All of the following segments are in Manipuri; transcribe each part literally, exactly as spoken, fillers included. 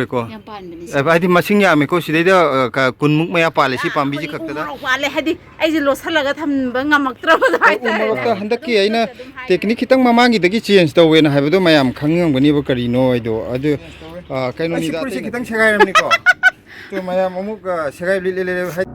ꯀꯣ꯫ ꯌꯥꯝ ꯄꯥꯟꯕꯅꯤ ꯁꯤ꯫ ꯑꯦ, ꯍꯥꯏꯗꯤ ꯃꯁꯤꯡ ꯌꯥꯝꯃꯤꯀꯣ, ꯁꯤꯗꯩꯗ, ꯑ, ꯀ-, ꯀꯨꯟꯃꯨꯛ ꯃꯌꯥ ꯄꯥꯜꯂꯦ ꯁꯤ ꯄꯥꯝꯕꯤꯁꯤ ꯈꯛꯇꯗ꯫ ꯎ ꯃꯣꯔꯣꯛ ꯄꯥꯜꯂꯦ, ꯍꯥꯏꯗꯤ ꯑꯩꯁꯦ ꯂꯣꯠꯁꯤꯜꯂꯒ ꯊꯝꯕ ꯉꯝꯃꯛꯇ꯭ꯔꯕꯗꯣ ꯍꯣꯏ, ꯎ ꯍꯥꯏꯇꯥꯔꯦ꯫ ꯃꯣꯔꯣꯛꯇ ꯍꯟꯗꯛꯀꯤ ꯑꯩꯅ ꯇꯦꯛꯅꯤꯛ ꯈꯤꯇꯪ ꯃꯃꯥꯡꯒꯤꯗꯒꯤ ꯆꯦꯟꯖ ꯇꯧꯋꯦꯅ ꯍꯥꯏꯕꯗꯣ ꯃꯌꯥꯝ ꯈꯪꯉꯝꯒꯅꯤꯕ ꯀꯔꯤꯅꯣ ꯍꯥꯏꯗꯣ꯫ ꯑꯗꯨ, ꯑ, ꯀꯩꯅꯣꯅꯤꯗ, ꯑꯩꯁꯤ ꯐꯨꯔꯤꯠꯁꯦ ꯑꯇꯩ ꯈꯤꯇꯪ ꯁꯦꯒꯥꯏꯔꯝꯅꯤꯀꯣ꯫ ꯑꯗꯨ ꯃꯌꯥꯝ ꯑꯃꯨꯛ, ꯑ, ꯁꯦꯒꯥꯏ ꯂꯤꯠ ꯂꯤꯠ ꯂꯤꯠ ꯍꯥꯏ-,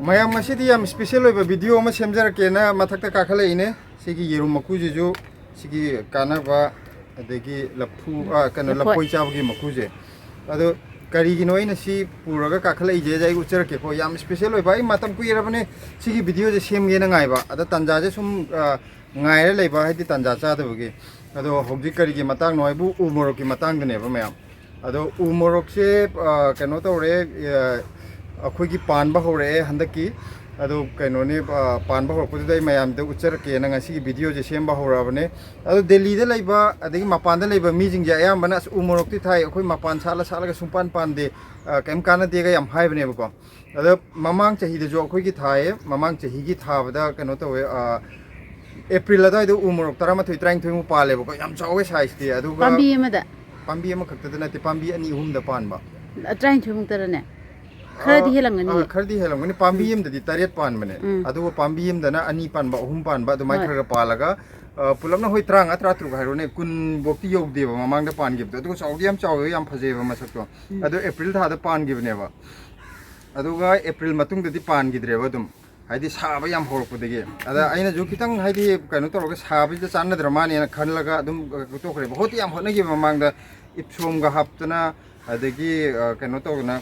ꯃꯌꯥꯝ, ꯉꯁꯤꯗꯤ ꯌꯥꯝ ꯏꯁꯄꯤꯁꯦꯜ ꯑꯣꯏꯕ ꯚꯤꯗꯤꯑꯣ ꯑꯃ ꯁꯦꯝꯖꯔꯛꯀꯦꯅ ꯃꯊꯛꯇ ꯀꯥꯈꯠꯂꯛꯏꯅꯦ꯫ ꯁꯤꯒꯤ ꯌꯦꯔꯨꯝ ꯃꯀꯨꯁꯤꯁꯨ, ꯁꯤꯒꯤ ꯀꯥꯟꯅꯕ, ꯑꯗꯒꯤ ꯂꯐꯨ, ꯑ, ꯀꯩꯅꯣ, ꯂꯐꯣꯏ꯫ ꯂꯐꯣꯏ ꯆꯥꯕꯒꯤ ꯃꯀꯨꯁꯦ꯫ ꯑꯗꯣ ꯀꯔꯤꯒꯤꯅꯣ ꯑꯩꯅ ꯁꯤ ꯄꯨꯔꯒ ꯀꯥꯈꯠꯂꯛꯏꯁꯦ? ꯑꯩ ꯎꯠꯆꯔꯛꯀꯦꯀꯣ꯫ ꯌꯥꯝ ꯏꯁꯄꯤꯁꯦꯜ ꯑꯣꯏꯕ, ꯑꯩ ꯃꯇꯝ ꯀꯨꯏꯔꯕꯅꯦ ꯁꯤꯒꯤ ꯚꯤꯗꯤꯑꯣꯁꯦ ꯁꯦꯝꯒꯦꯅ ꯉꯥꯏꯕ꯫ ꯑꯗ ꯇꯥꯟꯖꯥꯁꯦ ꯁꯨꯝ, ꯑ, ꯉꯥꯏꯔ ꯂꯩꯕ, ꯍꯥꯏꯗꯤ ꯇꯥꯟꯖꯥ ꯆꯥꯗꯕꯒꯤ꯫ ꯑꯗꯣ ꯍꯧꯖꯤꯛ ꯀꯔꯤꯒꯤ ꯃꯇꯥꯡꯅꯣ ꯍꯥꯏꯕꯨ ꯎ ꯃꯣꯔꯣꯛꯀꯤ ꯃꯇꯥꯡꯗꯅꯦꯕ ꯃꯌꯥꯝ꯫ ꯑꯗꯣ ꯎ ꯃꯣꯔꯣꯛꯁꯦ, ꯑ, ꯀꯩꯅꯣ ꯇꯧꯔꯦ, ꯑ, ꯑꯩꯈꯣꯏꯒꯤ ꯄꯥꯟꯕ ꯍꯧꯔꯛꯑꯦ ꯍꯟꯗꯛꯀꯤ꯫ ꯑꯗꯣ ꯀꯩꯅꯣꯅꯤ, ꯑ, ꯄꯥꯟꯕ ꯍꯧꯔꯛꯄꯗꯨꯗ ꯑꯩ ꯃꯌꯥꯝꯗ ꯎꯠꯆꯔꯛꯀꯦꯅ ꯉꯁꯤꯒꯤ ꯚꯤꯗꯤꯑꯣꯁꯦ ꯁꯦꯝꯕ ꯍꯧꯔꯛꯑꯕꯅꯦ꯫ ꯑꯗꯣ ꯗꯦꯜꯂꯤꯗ ꯂꯩꯕ ꯑꯗꯒꯤ ꯃꯄꯥꯟꯗ ꯂꯩꯕ ꯃꯤꯁꯤꯡꯁꯦ ꯑꯌꯥꯝꯕꯅ "ꯑꯁ, ꯎ ꯃꯣꯔꯣꯛꯇꯤ ꯊꯥꯏ, ꯑꯩꯈꯣꯏ ꯃꯄꯥꯟ ꯁꯥꯠꯂ ꯁꯥꯠꯂꯒ ꯁꯨꯡꯄꯥꯟ ꯄꯥꯟꯗꯦ, ꯑ, ꯀꯩꯝ ꯀꯥꯟꯅꯗꯦꯒ" ꯌꯥꯝ ꯍꯥꯏꯕꯅꯦꯕꯀꯣ꯫ ꯑꯗꯣ ꯃꯃꯥꯡ ꯆꯍꯤꯗꯁꯨ ꯑꯩꯈꯣꯏꯒꯤ ꯊꯥꯏꯌꯦ꯫ ꯃꯃꯥꯡ ꯆꯍꯤꯒꯤ ꯊꯥꯕꯗ ꯀꯩꯅꯣ ꯇꯧꯋꯦ, ꯑ, ꯑꯦꯄ꯭ꯔꯤꯜ ꯑꯗꯨꯋꯥꯏꯗ ꯎ ꯃꯣꯔꯣꯛ ꯇꯔꯥꯃꯥꯊꯣꯏ, ꯇꯔꯥꯅꯤꯊꯣꯏꯃꯨꯛ ꯄꯥꯜꯂꯦꯕꯀꯣ꯫ ꯌꯥꯝ ꯆꯥꯎꯋꯦ ꯁꯥꯏꯖꯇꯤ꯫ ꯑꯗꯨꯒ ꯄꯥꯝꯕꯤ ꯑꯃꯗ? ꯄꯥꯝꯕꯤ ꯑꯃꯈꯛꯇꯗ ꯅꯠꯇꯦ, ꯄꯥꯝꯕꯤ ꯑꯅꯤ ꯑꯍꯨꯝꯗ ꯄꯥꯟꯕ꯫ ꯇꯔꯥꯅꯤꯊꯣꯏꯃꯨꯛꯇꯔꯅꯦ? ꯈꯔꯗꯤ ꯑ, ꯍꯦꯜꯂꯝꯒꯅꯤ꯫ ꯑ, ꯈꯔꯗꯤ ꯍꯦꯜꯂꯝꯒꯅꯤ꯫ ꯄꯥꯝꯕꯤ ꯎꯝ꯫ ꯑꯃꯗꯗꯤ ꯇꯔꯦꯠ ꯄꯥꯟꯕꯅꯦ꯫ ꯎꯝ꯫ ꯑꯗꯨꯒ ꯄꯥꯝꯕꯤ ꯑꯃꯗꯅ ꯑꯅꯤ ꯄꯥꯟꯕ, ꯑꯍꯨꯝ ꯄꯥꯟꯕ, ꯑꯗꯨꯃꯥꯏꯅ ꯍꯣꯏ꯫ ꯈꯔ ꯈꯔ ꯄꯥꯜꯂꯒ, ꯑ, ꯄꯨꯂꯞꯅ ꯍꯣꯏ ꯇꯔꯥꯃꯉꯥ, ꯇꯔꯥꯇꯔꯨꯛ ꯍꯥꯏꯔꯣꯅꯦ, ꯀꯨꯟ ꯕꯣꯛꯇꯤ ꯌꯧꯗꯦꯕ ꯃꯃꯥꯡꯗ ꯄꯥꯟꯈꯤꯕꯗꯣ꯫ ꯑꯗꯨꯒ ꯆꯥꯎꯗꯤ ꯌꯥꯝ ꯆꯥꯎꯋꯦ, ꯌꯥꯝ ꯐꯖꯩꯑꯕ ꯃꯁꯛꯇꯣ꯫ ꯎꯝ꯫ ꯑꯗꯣ ꯑꯦꯄ꯭ꯔꯤꯜ ꯊꯥꯗ ꯄꯥꯟꯈꯤꯕꯅꯦꯕ꯫ ꯑꯗꯨꯒ ꯑꯦꯄ꯭ꯔꯤꯜ ꯃꯇꯨꯡꯗꯗꯤ ꯄꯥꯟꯈꯤꯗ꯭ꯔꯦꯕ ꯑꯗꯨꯝ, ꯍꯥꯏꯗꯤ ꯁꯥꯕ ꯌꯥꯝ ꯍꯧꯔꯛꯄꯗꯒꯤ꯫ ꯑꯗ ꯎꯝ꯫ ꯑꯩꯅꯁꯨ ꯈꯤꯇꯪ ꯍꯥꯏꯗꯤ ꯀꯩꯅꯣ ꯇꯧꯔꯒ ꯁꯥꯕꯁꯤꯗ ꯆꯥꯟꯅꯗ꯭ꯔ ꯃꯥꯅꯦꯅ ꯈꯜꯂꯒ ꯑꯗꯨꯝ ꯇꯣꯛꯈ꯭ꯔꯦꯕ꯫ ꯍꯣꯠꯇꯤ ꯌꯥꯝ ꯍꯣꯠꯅꯈꯤꯕ ꯃꯃꯥꯡꯗ, ꯏꯞꯁꯣꯝꯒ ꯍꯥꯞꯇꯅ, ꯑꯗꯒꯤ, ꯑ, ꯀꯩꯅꯣ ꯇꯧꯗꯅ,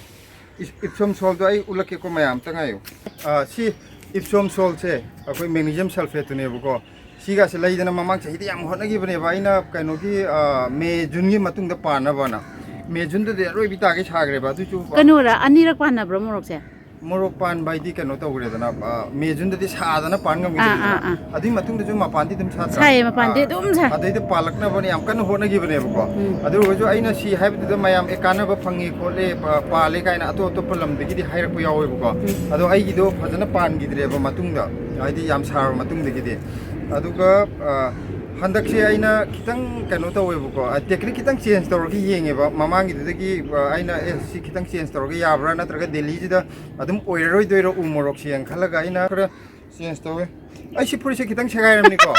ꯏꯞ-, ꯏꯞꯁꯣꯝ ꯁꯣꯜꯗꯣ ꯑꯩ ꯎꯠꯂꯛꯀꯦꯀꯣ ꯃꯌꯥꯝ, ꯑꯝꯇ ꯉꯥꯏꯌꯨ꯫ ꯑ, ꯁꯤ ꯏꯞꯁꯣꯝ ꯁꯣꯜꯁꯦ ꯑꯩꯈꯣꯏ ꯃꯦꯒꯅꯤꯁꯤꯌꯝ ꯁꯜꯐꯦꯠꯇꯨꯅꯦꯕꯀꯣ꯫ ꯁꯤꯒꯁꯦ ꯂꯩꯗꯅ ꯃꯃꯥꯡ ꯆꯍꯤꯗ ꯌꯥꯝ ꯍꯣꯠꯅꯈꯤꯕꯅꯦꯕ ꯑꯩꯅ ꯀꯩꯅꯣꯒꯤ, ꯑ, ꯃꯦ, ꯖꯨꯟꯒꯤ ꯃꯇꯨꯡꯗ ꯄꯥꯟꯅꯕꯅ꯫ ꯃꯦ, ꯖꯨꯟꯗꯗꯤ ꯑꯔꯣꯏꯕꯤ ꯇꯥꯒꯩ ꯁꯥꯈ꯭ꯔꯦꯕ꯫ ꯑꯗꯨꯁꯨ ꯀꯩꯅꯣꯔꯥ, ꯑꯅꯤꯔꯛ ꯄꯥꯟꯅꯕ꯭ꯔꯣ ꯃꯣꯔꯣꯛꯁꯦ? ꯃꯣꯔꯣꯛ ꯄꯥꯟꯕ ꯍꯥꯏꯗꯤ ꯀꯩꯅꯣ ꯇꯧꯈ꯭ꯔꯦꯗꯅ, ꯑ, ꯃꯦ ꯖꯨꯟꯗꯗꯤ ꯁꯥꯗꯅ ꯄꯥꯟ ꯉꯝꯈꯤꯗꯦ꯫ ꯑꯥ, ꯑꯥ, ꯑꯥ꯫ ꯑꯗꯨꯒꯤ ꯃꯇꯨꯡꯗꯁꯨ ꯃꯄꯥꯟꯗꯤ ꯑꯗꯨꯝ ꯁꯥꯠꯇ꯭ꯔꯥ? ꯁꯥꯏꯌꯦ, ꯃꯄꯥꯟꯗꯤ ꯑꯥ, ꯑꯗꯨꯝ ꯁꯥꯏ꯫ ꯑꯗꯩꯗ ꯄꯥꯜꯂꯛꯅꯕꯅ ꯌꯥꯝ ꯀꯟꯅ ꯍꯣꯠꯅꯈꯤꯕꯅꯦꯕꯀꯣ꯫ ꯎꯝ꯫ ꯑꯗꯨ ꯑꯣꯏꯔꯒꯁꯨ ꯑꯩꯅ ꯁꯤ ꯍꯥꯏꯕꯗꯨꯗ ꯃꯌꯥꯝ ꯑꯦ ꯀꯥꯟꯅꯕ ꯐꯪꯉꯤ ꯈꯣꯠꯂꯤ, ꯄ-, ꯄꯥꯜꯂꯤ ꯀꯥꯏꯅ ꯑꯇꯣꯞ ꯑꯇꯣꯞꯄ ꯂꯝꯗꯒꯤꯗꯤ ꯍꯥꯏꯔꯛꯄ ꯌꯥꯎꯋꯦꯕꯀꯣ꯫ ꯎꯝ꯫ ꯑꯗꯣ ꯑꯩꯒꯤꯗꯣ ꯐꯖꯅ ꯄꯥꯟꯈꯤꯗ꯭ꯔꯦꯕ ꯃꯇꯨꯡꯗ, ꯍꯥꯏꯗꯤ ꯌꯥꯝ ꯁꯥꯔꯕ ꯃꯇꯨꯡꯗꯒꯤꯗꯤ꯫ ꯑꯗꯨꯒ, ꯑ, ꯍꯟꯗꯛꯁꯦ ꯑꯩꯅ ꯈꯤꯇꯪ ꯀꯩꯅꯣ ꯇꯧꯋꯦꯕꯀꯣ, ꯑ, ꯇꯦꯛꯅꯤꯛ ꯈꯤꯇꯪ ꯆꯦꯟꯖ ꯇꯧꯔꯒ ꯌꯦꯡꯉꯦꯕ꯫ ꯃꯃꯥꯡꯒꯤꯗꯨꯗꯒꯤ, ꯑ, ꯑꯩꯅ ꯑꯦ ꯁꯤ ꯈꯤꯇꯪ ꯆꯦꯟꯖ ꯇꯧꯔꯒ ꯌꯥꯕ꯭ꯔꯥ, ꯅꯠꯇ꯭ꯔꯒ ꯗꯦꯜꯂꯤꯁꯤꯗ ꯑꯗꯨꯝ ꯑꯣꯏꯔꯔꯣꯏꯗꯣꯏꯔꯣ ꯎ ꯃꯣꯔꯣꯛꯁꯦꯅ ꯈꯜꯂꯒ ꯑꯩꯅ ꯈꯔ ꯆꯦꯟꯖ ꯇꯧꯋꯦ꯫ ꯑꯩ ꯁꯤ ꯐꯨꯔꯤꯠꯁꯦ ꯈꯤꯇꯪ ꯁꯦꯒꯥꯏꯔꯝꯅꯤꯀꯣ꯫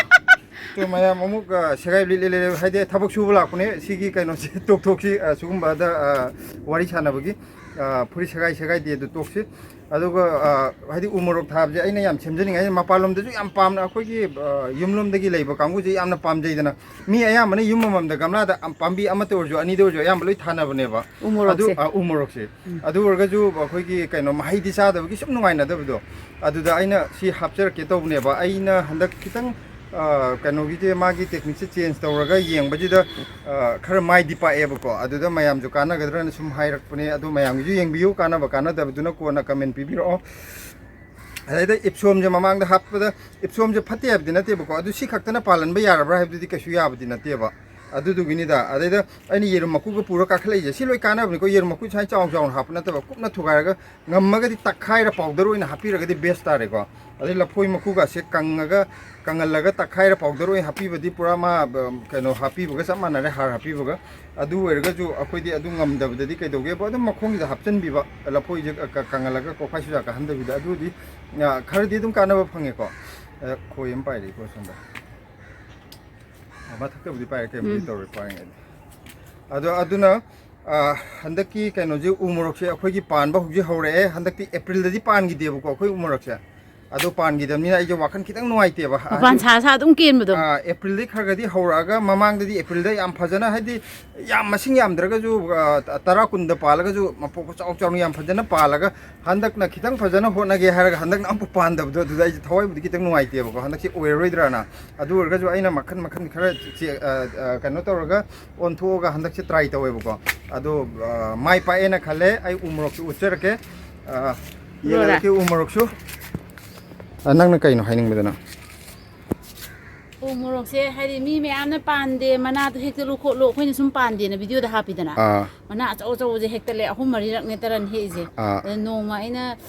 ꯑꯗꯣ ꯃꯌꯥꯝ ꯑꯃꯨꯛ, ꯑ, ꯁꯦꯒꯥꯏ ꯂꯤꯠ ꯂꯤꯠ ꯂꯤꯠ ꯍꯥꯏꯗꯤ ꯊꯕꯛ ꯁꯨꯕ ꯂꯥꯛꯄꯅꯦ꯫ ꯁꯤꯒꯤ ꯀꯩꯅꯣꯁꯦ ꯇꯣꯛꯊꯣꯛꯁꯤ, ꯑ, ꯁꯤꯒꯨꯝꯕꯗ, ꯑ, ꯋꯥꯔꯤ ꯁꯥꯟꯅꯕꯒꯤ, ꯑ, ꯐꯨꯔꯤꯠ ꯁꯦꯒꯥꯏ ꯁꯦꯒꯥꯏꯗꯦ ꯑꯗꯨ ꯇꯣꯛꯁꯤ꯫ ꯑꯗꯨꯒ, ꯑ, ꯍꯥꯏꯗꯤ ꯎ ꯃꯣꯔꯣꯛ ꯊꯥꯕꯁꯦ ꯑꯩꯅ ꯌꯥꯝ ꯁꯦꯝꯖꯅꯤꯡꯉꯦ꯫ ꯍꯥꯏꯗꯤ ꯃꯄꯥꯟꯂꯣꯝꯗꯁꯨ ꯌꯥꯝ ꯄꯥꯝꯅ ꯑꯩꯈꯣꯏꯒꯤ, ꯑ, ꯌꯨꯝꯂꯣꯝꯗꯒꯤ ꯂꯩꯕ ꯀꯥꯡꯕꯨꯁꯦ ꯌꯥꯝꯅ ꯄꯥꯝꯖꯩꯗꯅ꯫ ꯃꯤ ꯑꯌꯥꯝꯕꯅ ꯌꯨꯝ ꯑꯃꯃꯝꯗ ꯒꯝꯂꯥꯗ ꯑꯝ-, ꯄꯥꯝꯕꯤ ꯑꯃꯠꯇ ꯑꯣꯏꯔꯁꯨ, ꯑꯅꯤꯗ ꯑꯣꯏꯔꯁꯨ ꯑꯌꯥꯝꯕ ꯂꯣꯏ ꯊꯥꯅꯕꯅꯦꯕ꯫ ꯎ ꯃꯣꯔꯣꯛꯁꯦ꯫ ꯑꯗꯨ, ꯑ, ꯎ ꯃꯣꯔꯣꯛꯁꯦ꯫ ꯑꯗꯨ ꯑꯣꯏꯔꯒꯁꯨ ꯑꯩꯈꯣꯏꯒꯤ ꯀꯩꯅꯣ ꯃꯍꯩꯗꯤ ꯆꯥꯗꯕꯒꯤ ꯁꯨꯝ ꯅꯨꯡꯉꯥꯏꯅꯗꯕꯗꯣ, ꯑꯗꯨꯗ ꯑꯩꯅ ꯁꯤ ꯍꯥꯞꯆꯔꯛꯀꯦ ꯇꯧꯕꯅꯦꯕ꯫ ꯑꯩꯅ ꯍꯟꯗꯛ ꯈꯤꯇꯪ, ꯑ, ꯀꯩꯅꯣꯒꯤꯁꯦ ꯃꯥꯒꯤ ꯇꯦꯛꯅꯤꯛꯁꯦ ꯆꯦꯟꯖ ꯇꯧꯔꯒ ꯌꯦꯡꯕꯁꯤꯗ, ꯑ, ꯈꯔ ꯃꯥꯏꯗꯤ ꯄꯥꯛꯑꯦꯕꯀꯣ꯫ ꯑꯗꯨꯗ ꯃꯌꯥꯝꯁꯨ ꯀꯥꯟꯅꯒꯗ꯭ꯔꯅ ꯁꯨꯝ ꯍꯥꯏꯔꯛꯄꯅꯦ꯫ ꯑꯗꯨ ꯃꯌꯥꯝꯒꯤꯁꯨ ꯌꯦꯡꯕꯤꯌꯨ, ꯀꯥꯟꯅꯕ ꯀꯥꯟꯅꯗꯕꯗꯨꯅ ꯀꯣꯟꯅ ꯀꯃꯦꯟ ꯄꯤꯕꯤꯔꯛꯑꯣ꯫ ꯑꯗꯩꯗ ꯏꯞꯁꯣꯝꯁꯦ ꯃꯃꯥꯡꯗ ꯍꯥꯞꯄꯗ, ꯏꯞꯁꯣꯝꯁꯦ ꯐꯠꯇꯦ ꯍꯥꯏꯕꯗꯤ ꯅꯠꯇꯦꯕꯀꯣ, ꯑꯗꯨ ꯁꯤ ꯈꯛꯇꯅ ꯄꯥꯜꯍꯟꯕ ꯌꯥꯔꯕ꯭ꯔꯥ ꯍꯥꯏꯕꯗꯨꯗꯤ ꯀꯩꯁꯨ ꯌꯥꯕꯗꯤ ꯅꯠꯇꯦꯕ꯫ ꯑꯗꯨꯗꯨꯒꯤꯅꯤꯗ꯫ ꯑꯗꯩꯗ ꯑꯩꯅ ꯌꯦꯔꯨꯝ ꯃꯀꯨꯒ ꯄꯨꯔ ꯀꯥꯈꯠꯂꯛꯏꯁꯦ, ꯁꯤ ꯂꯣꯏ ꯀꯥꯟꯅꯕꯅꯤꯀꯣ꯫ ꯌꯦꯔꯨꯝ ꯃꯀꯨ ꯁꯨꯃꯥꯏꯅ ꯆꯥꯎ ꯆꯥꯎꯅ ꯍꯥꯞꯄ ꯅꯠꯇꯕ, ꯀꯨꯞꯅ ꯊꯨꯒꯥꯏꯔꯒ ꯉꯝꯃꯒꯗꯤ ꯇꯛꯈꯥꯏꯔ ꯄꯥꯎꯗꯔ ꯑꯣꯏꯅ ꯍꯥꯞꯄꯤꯔꯒꯗꯤ ꯕꯦꯁ ꯇꯥꯔꯦꯀꯣ꯫ ꯑꯗꯩ ꯂꯐꯣꯏ ꯃꯀꯨꯒꯁꯦ ꯀꯪꯉꯒ, ꯀꯪꯍꯜꯂꯒ ꯇꯛꯈꯥꯏꯔ ꯄꯥꯎꯗꯔ ꯑꯣꯏꯅ ꯍꯥꯞꯄꯤꯕꯗꯤ ꯄꯨꯔꯥ ꯃꯥ, ꯑ, ꯀꯩꯅꯣ ꯍꯥꯞꯄꯤꯕꯒ ꯆꯞ ꯃꯥꯟꯅꯔꯦ, ꯍꯥꯔ ꯍꯥꯞꯄꯤꯕꯒ꯫ ꯑꯗꯨ ꯑꯣꯏꯔꯒꯁꯨ ꯑꯩꯈꯣꯏꯗꯤ ꯑꯗꯨ ꯉꯝꯗꯕꯗꯗꯤ ꯀꯩꯗꯧꯒꯦꯕ, ꯑꯗꯨꯝ ꯃꯈꯣꯡꯁꯤꯗ ꯍꯥꯞꯆꯤꯟꯕꯤꯕ, ꯂꯐꯣꯏꯁꯦ ꯀ-, ꯀ-, ꯀꯪꯍꯜꯂꯒ ꯀꯣꯛꯐꯥꯏ ꯆꯨꯖꯥꯛ ꯀꯥꯍꯟꯗꯕꯤꯗ꯫ ꯑꯗꯨꯗꯤ, ꯑ, ꯈꯔꯗꯤ ꯑꯗꯨꯝ ꯀꯥꯟꯅꯕ ꯐꯪꯉꯦꯀꯣ꯫ ꯑ, ꯈꯣꯏ ꯑꯃ ꯄꯥꯏꯔꯛꯏꯀꯣ ꯁꯣꯝꯗ꯫ ꯑ, ꯃꯊꯛꯇꯕꯨꯗꯤ ꯄꯥꯏꯔꯦ, ꯀꯩꯕꯨꯗꯤ ꯎꯝ꯫ ꯇꯧꯔꯣꯏ ꯄꯥꯏꯔꯤꯉꯩꯗ꯫ ꯑꯗꯣ ꯑꯗꯨꯅ, ꯑ, ꯍꯟꯗꯛꯀꯤ ꯀꯩꯅꯣꯁꯦ, ꯎ ꯃꯣꯔꯣꯛꯁꯦ ꯑꯩꯈꯣꯏꯒꯤ ꯄꯥꯟꯕ ꯍꯧꯖꯤꯛ ꯍꯧꯔꯛꯑꯦ꯫ ꯍꯟꯗꯛꯇꯤ ꯑꯦꯄ꯭ꯔꯤꯜꯗꯗꯤ ꯄꯥꯟꯈꯤꯗꯦꯕꯀꯣ ꯑꯩꯈꯣꯏ ꯎ ꯃꯣꯔꯣꯛꯁꯦ꯫ ꯑꯗꯣ ꯄꯥꯟꯈꯤꯗꯕꯅꯤꯅ ꯑꯩꯁꯦ ꯋꯥꯈꯜ ꯈꯤꯇꯪ ꯅꯨꯡꯉꯥꯏꯇꯦꯕ꯫ ꯃꯄꯥꯟ ꯑꯗꯨ, ꯁꯥ ꯁꯥ ꯑꯗꯨꯝ ꯀꯦꯟꯕꯗꯣ꯫ ꯑ, ꯑꯦꯄ꯭ꯔꯤꯜꯗꯒꯤ ꯈꯔ ꯈꯔꯗꯤ ꯍꯧꯔꯛꯑꯒ, ꯃꯃꯥꯡꯗꯗꯤ ꯑꯦꯄ꯭ꯔꯤꯜꯗ ꯌꯥꯝ ꯐꯖꯅ, ꯍꯥꯏꯗꯤ ꯌꯥꯝ ꯃꯁꯤꯡ ꯌꯥꯝꯗ꯭ꯔꯒꯁꯨ, ꯑ, ꯇꯔꯥ ꯀꯨꯟꯗ ꯄꯥꯜꯂꯒꯁꯨ ꯃꯄꯣꯛ ꯆꯥꯎ ꯆꯥꯎꯅ ꯌꯥꯝ ꯐꯖꯅ ꯄꯥꯜꯂꯒ, ꯍꯟꯗꯛꯅ ꯈꯤꯇꯪ ꯐꯖꯅ ꯍꯣꯠꯅꯒꯦ ꯍꯥꯏꯔꯒ ꯍꯟꯗꯛꯅ ꯑꯃꯨꯛ ꯄꯥꯟꯗꯕꯗꯣ, ꯑꯗꯨꯗ ꯑꯩꯁꯦ ꯊꯋꯥꯏꯕꯨꯗꯤ ꯈꯤꯇꯪ ꯅꯨꯡꯉꯥꯏꯇꯦꯕꯀꯣ꯫ ꯍꯟꯗꯛꯁꯦ ꯑꯣꯏꯔꯔꯣꯏꯗ꯭ꯔꯥꯅ꯫ ꯑꯗꯨ ꯑꯣꯏꯔꯒꯁꯨ ꯑꯩꯅ ꯃꯈꯟ ꯃꯈꯟ ꯈꯔ ꯆꯦ-, ꯑ, ꯑ, ꯀꯩꯅꯣ ꯇꯧꯔꯒ ꯑꯣꯟꯊꯣꯛꯑꯒ ꯍꯟꯗꯛꯁꯦ ꯇ꯭ꯔꯥꯏ ꯇꯧꯋꯦꯕꯀꯣ꯫ ꯑꯗꯣ, ꯑ, ꯃꯥꯏ ꯄꯥꯛꯑꯦꯅ ꯈꯜꯂꯦ꯫ ꯑꯩ ꯎ ꯃꯣꯔꯣꯛꯁꯨ ꯎꯠꯆꯔꯛꯀꯦ꯫ ꯑ, ꯌꯦꯜꯂꯛꯀꯦ ꯎ ꯃꯣꯔꯣꯛꯁꯨ꯫ ꯑ, ꯅꯪꯅ ꯀꯩꯅꯣ ꯍꯥꯏꯅꯤꯡꯕꯗꯅ? ꯎ ꯃꯣꯔꯣꯛꯁꯦ ꯍꯥꯏꯗꯤ ꯃꯤ ꯃꯌꯥꯝꯅ ꯄꯥꯟꯗꯦ, ꯃꯅꯥꯗꯣ ꯍꯦꯛꯇꯠꯂꯨ ꯈꯣꯠꯂꯨ, ꯑꯩꯈꯣꯏꯅ ꯁꯨꯝ ꯄꯥꯟꯗꯦꯅ ꯚꯤꯗꯤꯑꯣꯗ ꯍꯥꯞꯄꯤꯗꯅ꯫ ꯑꯥ꯫ ꯃꯅꯥ ꯑꯆꯧ ꯑꯆꯧꯕꯁꯦ ꯍꯦꯛꯇꯠꯂꯦ, ꯑꯍꯨꯝ ꯃꯔꯤꯔꯛꯅꯦ ꯇꯔꯟ ꯍꯦꯛꯏꯁꯦ꯫ ꯑꯥ꯫ ꯑꯗ ꯅꯣꯡꯃ ꯑꯩꯅ,